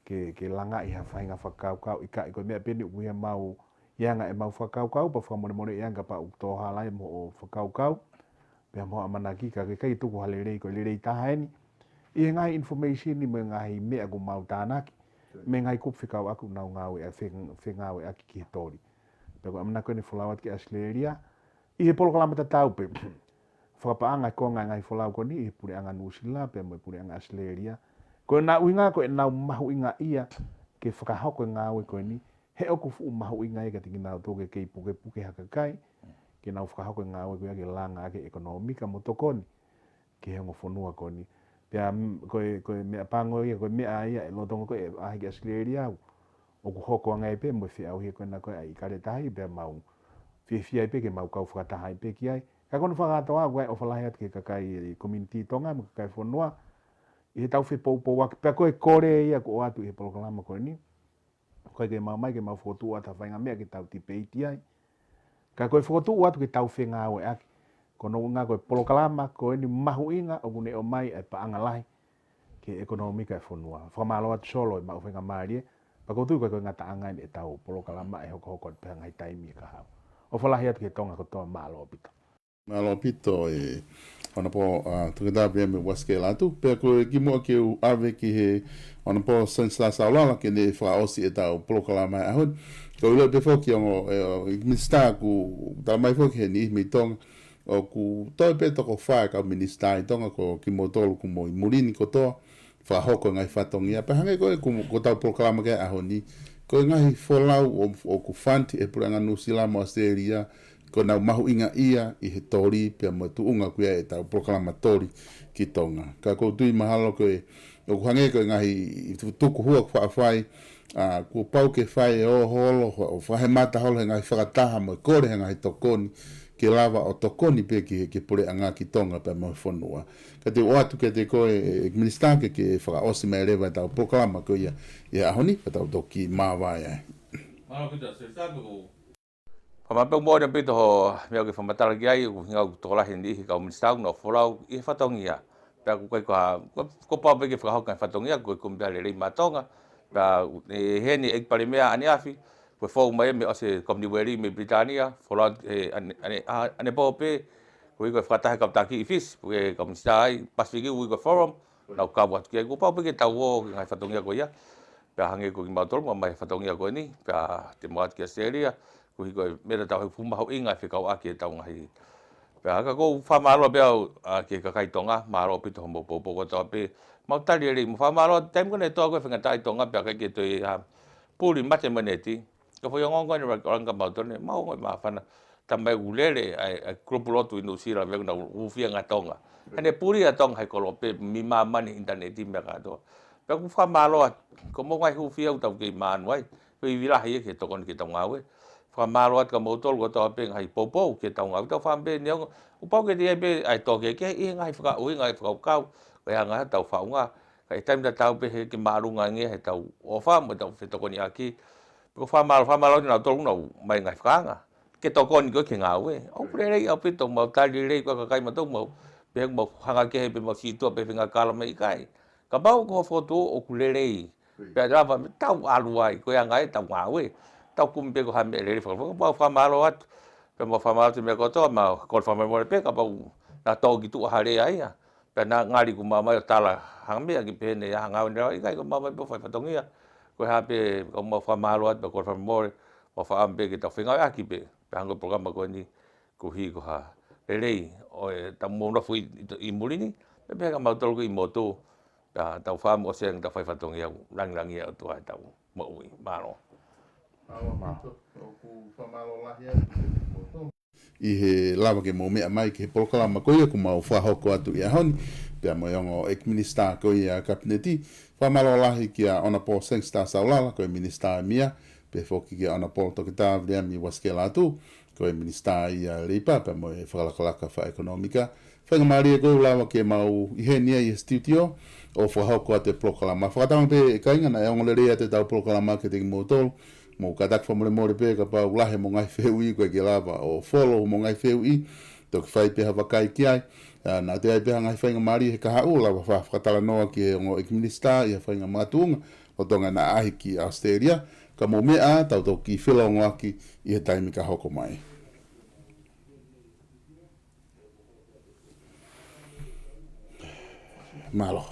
ke, ke langaʻi ha faʻahinga fakakaukau, ʻikai ko e meʻa pē eni ʻoku ʻi ai ʻemau, ʻi ai ʻemau fakakaukau, pea fakamolemoleʻi ange kapau ʻoku tō hala ai mo hoʻo fakakaukau. Pea mo e ʻamanaki ka ke kai tuku ha lelei, ko e lelei taha eni ʻi he ngaahi information ni mo e ngaahi meʻa ʻoku mau tānaki mei he ngaahi kupu fekauʻaki ʻoku nau ngāue, ʻa, fe-, fengāueʻaki ki he Toli. Pea ko e ʻamanaki ko eni folau atu ki ʻAositelēlia ʻi he polokalama tatau pē. Fakapaʻanga e konga e ngaahi folau ko eni ʻi he puleʻanga Nuʻusila pea mo e puleʻanga ʻAositelēlia. Ko ʻena ʻuhinga ko ʻenau mahuʻingaʻia ke fakahoko e ngāue ko eni, he ʻoku fuʻu mahuʻinga ia kiate kinautolu ke kei pukepuke ha kakai ke nau fakahoko e ngāue ko ia ke langa ʻaki e ʻekonōmika mo tokoni ki he ongo fonua ko eni. Pea, mm, ko e, ko e meʻapango ia, ko e meʻa ia ʻe lolotonga ko ē ʻa e ʻaʻahi ki ʻAositelēlia au, ʻoku hoko ange ai pē mo e feʻauhi ko ena ko ē ʻa e ʻIkale Tahi, pea mau fiefia ai pē ke mau kau fakataha ai pē ki ai. Ka ko hono fakakātoa ʻoku ou ʻofa lahi atu ki he kakai e community Tonga mo e kakai e fonua ʻi heʻetau fepoupouaki. Pea ko e kole ia ʻoku ʻoatu ʻi he polokalama ko eni, ʻoku ʻikai ke mau ō mai ke mau fokotuʻu atu ha faʻahinga meʻa ke tau tipeiti ai. Ka ko e fokotuʻu atu ke tau fengāueʻaki. Ko hono ʻuhinga ko e polokalama ko eni mahuʻinga ʻoku ne ʻomai e paʻanga lahi ki he ʻekonōmika e fonua. Fakamālō atu Solo e maʻu faingamālie. Pea ʻoku ou tui ko e, ko e ngataʻanga eni ʻetau polokalama ʻe hokohoko atu pē he ngaahi taimi ʻe kahaʻu. ʻOfa lahi atu ki he Tonga kotoa, mālō ʻaupito. Mālō ʻaupito e Honourable, ʻa, Toketā Viliami Uasikehe Lātū. Pea ko e kimuʻa ke u ʻave ki he Honourable Senator Saulala ke ne fakaʻosi ʻetau polokalama he ʻaho ni. Ko e ʻilo pē foki ongo, e, ʻEiki Minisitā, ʻoku tala mai foki he niʻihi mei Tonga ʻoku toe pē toko fā e kau minisitā ʻi Tonga, ko kimoutolu ʻoku mou ʻi muli ni kotoa, fakahoko e ngaahi fatongia. Pea hangē ko ē ʻoku, ko ʻetau polokalama ki he ʻaho ni, ko e ngaahi folau ʻo, ʻoku fund ʻe he puleʻanga Nuʻusila mo ʻAositelēlia, ko ʻenau mahuʻingaʻia ʻi he Toli pea mo e tuʻunga ko ia ʻetau polokalama Toli ki Tonga. Ka ʻoku ou tui mahalo ko e, ʻoku hangē ko e ngaahi tukuhua ʻoku faʻa fai, ʻa, kuo pau ke fai e ō holo, ʻo fakahemata holo he ngaahi fakataha mo e kole he ngaahi tokoni, ke lava ʻo tokoni pē ki he, ki he puleʻanga ki Tonga pea mo e fonua. Ka te u ʻoatu kiate koe, e, ʻEiki Minisitā, ke, ke fakaʻosi mai leva ʻetau polokalama ko ia ʻi he ʻaho ni, ka tau toki māvae ai. Mālō ʻaupito, Senator, ko Fakamālō pē ʻoku moʻoni ʻaupito hoʻo meʻa ke fakamatala ki ai, ʻoku ʻuhinga ʻoku tokolahi e niʻihi kau minisitā ʻoku nau folau ʻi he fatongia. Pea ʻoku ʻikai ko ha, ko, kuo pau pē ke fakahoko e fatongia, ko e kumi pē ha lelei maʻa Tonga. Pea, ʻe, heni ʻEiki Palēmia ʻaneafi, kuo fou mai mei ʻosi e Commonwealth mei Pilitānia, folau, ʻe, ʻane, ʻane, ʻa, ʻanepō pē, koeʻuhi ko e fakataha e kau taki ʻi Fisi, ko e kau minisitā ʻa e Pasifiki, ʻoku ui ko e Forum, nau kau atu ki ai, kuo pau pē ke tau ō ki he ngaahi fatongia ko ia. Pea hangē ko kimautolu, ʻomai e fatongia ko eni, pea te mau ō atu ki ʻAositelēlia, koeʻuhi ko e meʻa tatau he fuʻu mahuʻinga e fekauʻaki ʻetau ngaahi. Pea ka ʻoku ou fakamālō pē au, ʻa, ki he kakai Tonga, mālō ʻaupito hoʻomou poupou kotoa pē, mau tali lelei, mau fakamālō, taimi ko ē naʻe tō ko ē faingataʻa ʻi Tonga, pea ʻikai ke toe, ʻa, puli mate mo e neti, ka foʻi ongoongo eni ʻoku ʻalu ange kia mautolu, mau ongoʻi māfana, taimi ʻoku lele ai, ʻa e kulupu lotu ʻi Nuʻusila, pea ʻoku nau hūfia ange ʻa Tonga. He naʻe puli ʻa Tonga he kolope, mei māmani, ʻinitaneti, meʻa kātoa. Pea ʻoku fakamālō atu, ko hoʻomou ngaahi hūfia ʻoku tau kei maʻanu ai, ko e ivi lahi ia ki he tokoni ki heʻetau ngāue. Fakamālō atu kia moutolu kotoa pē ngaahi poupou ki heʻetau ngāue, tau fāmili neongo, kuo pau ke toe ʻi ai pē ʻa e tō kehekehe ʻi he ngaahi fakaʻuhinga, ngaahi fakakaukau, ko e anga ʻetau faʻunga. Ka ʻi he taimi tatau pē he ʻikai ke māʻolunga ange ʻetau ʻofa mo ʻetau fetokoniʻaki. Pea ko e fakamālō, fakamālō atu naʻa tau ʻomai e ngaahi fakaanga ke tokoni ko ē ki he ngāue. ʻOku lelei ʻaupito, mau tali lelei ko ē kakai mautolu, mau pehē mau hanga kehe pē mau sītuʻa pē fengakala mai ʻikai. Kapau ko ho fotu ʻoku lelei, pea lava ʻetau ʻalu ai, ko e anga ʻetau ngāue. Tau kumi pē ko ha meʻa lelei fakafaka, mau fakamālō atu. Pea mau fakamālō atu he meʻa kotoa, mau kole fakamolemole pē kapau naʻa tau toki tuʻu ha lea ia. Pea naʻa ngali ʻoku mau ʻomai ʻo tala ha meʻa ki pehē naʻe ʻi ai ha ngāue naʻe lava ʻikai, ko mau ʻomai pē ʻo fai fatongia. Ko e hā pē, ko mau fakamālō atu, pea kole fakamolemole, mau fakaʻamu pē ke tau fengāueʻaki pē. Pea hangē ko e polokalama ko eni, koeʻuhi ko ha lelei ʻo ʻetau moʻui ʻi, ʻi, ʻi muli ni, pea pehē kia mautolu ko ē ʻi motu, pea tau fakaʻamu ʻo seng tau fai fatongia, langilangiʻia ʻOtua ʻetau moʻui. Mālō. Mālō, mālō. ʻOku fakamālō lahi atu kiate kimoutolu ʻi he lava ke mou meʻa mai ki he polokalama ko ia ʻoku mau fakahoko atu ʻi he ʻaho ni, pea mo e ongo ʻEiki Minisitā ko ia ʻa e Kapineti. Fakamālō lahi kia Honourable Sangster Saulala, ko e Minisitā ʻEmia, pehē foki kia Honourable Toketā Viliami Uasikela Atu, ko e Minisitā ia Leipa, pea mo e Fakalakalaka Fakaʻekonōmika. Faingamālie ko ē ʻoku lava ke mau ʻi heni ai ʻi he studio ʻo fakahoko atu e polokalama. Fakatauange pē ʻe kāinga naʻe ongo lelei atu ʻetau polokalama kiate kimoutolu. Mou kātaki fakamolemole pē kapau ʻoku lahi hoʻomou ngaahi fehuʻi, ʻoku ʻikai ke lava ʻo follow hoʻomou ngaahi fehuʻi, toki fai pē ha vakai ki ai. ʻA, naʻa toe ʻi ai pē ha ngaahi faingamālie he kahaʻu ʻo lava fa-, fakatalanoa ki he ongo ʻEiki Minisitā ʻi ha faʻahinga makatuʻunga, lolotonga ʻena ʻaʻahi ki ʻAositelēlia. Ka mou meʻa, tau toki felōngoaki ʻi he taimi ka hoko mai. Mālō.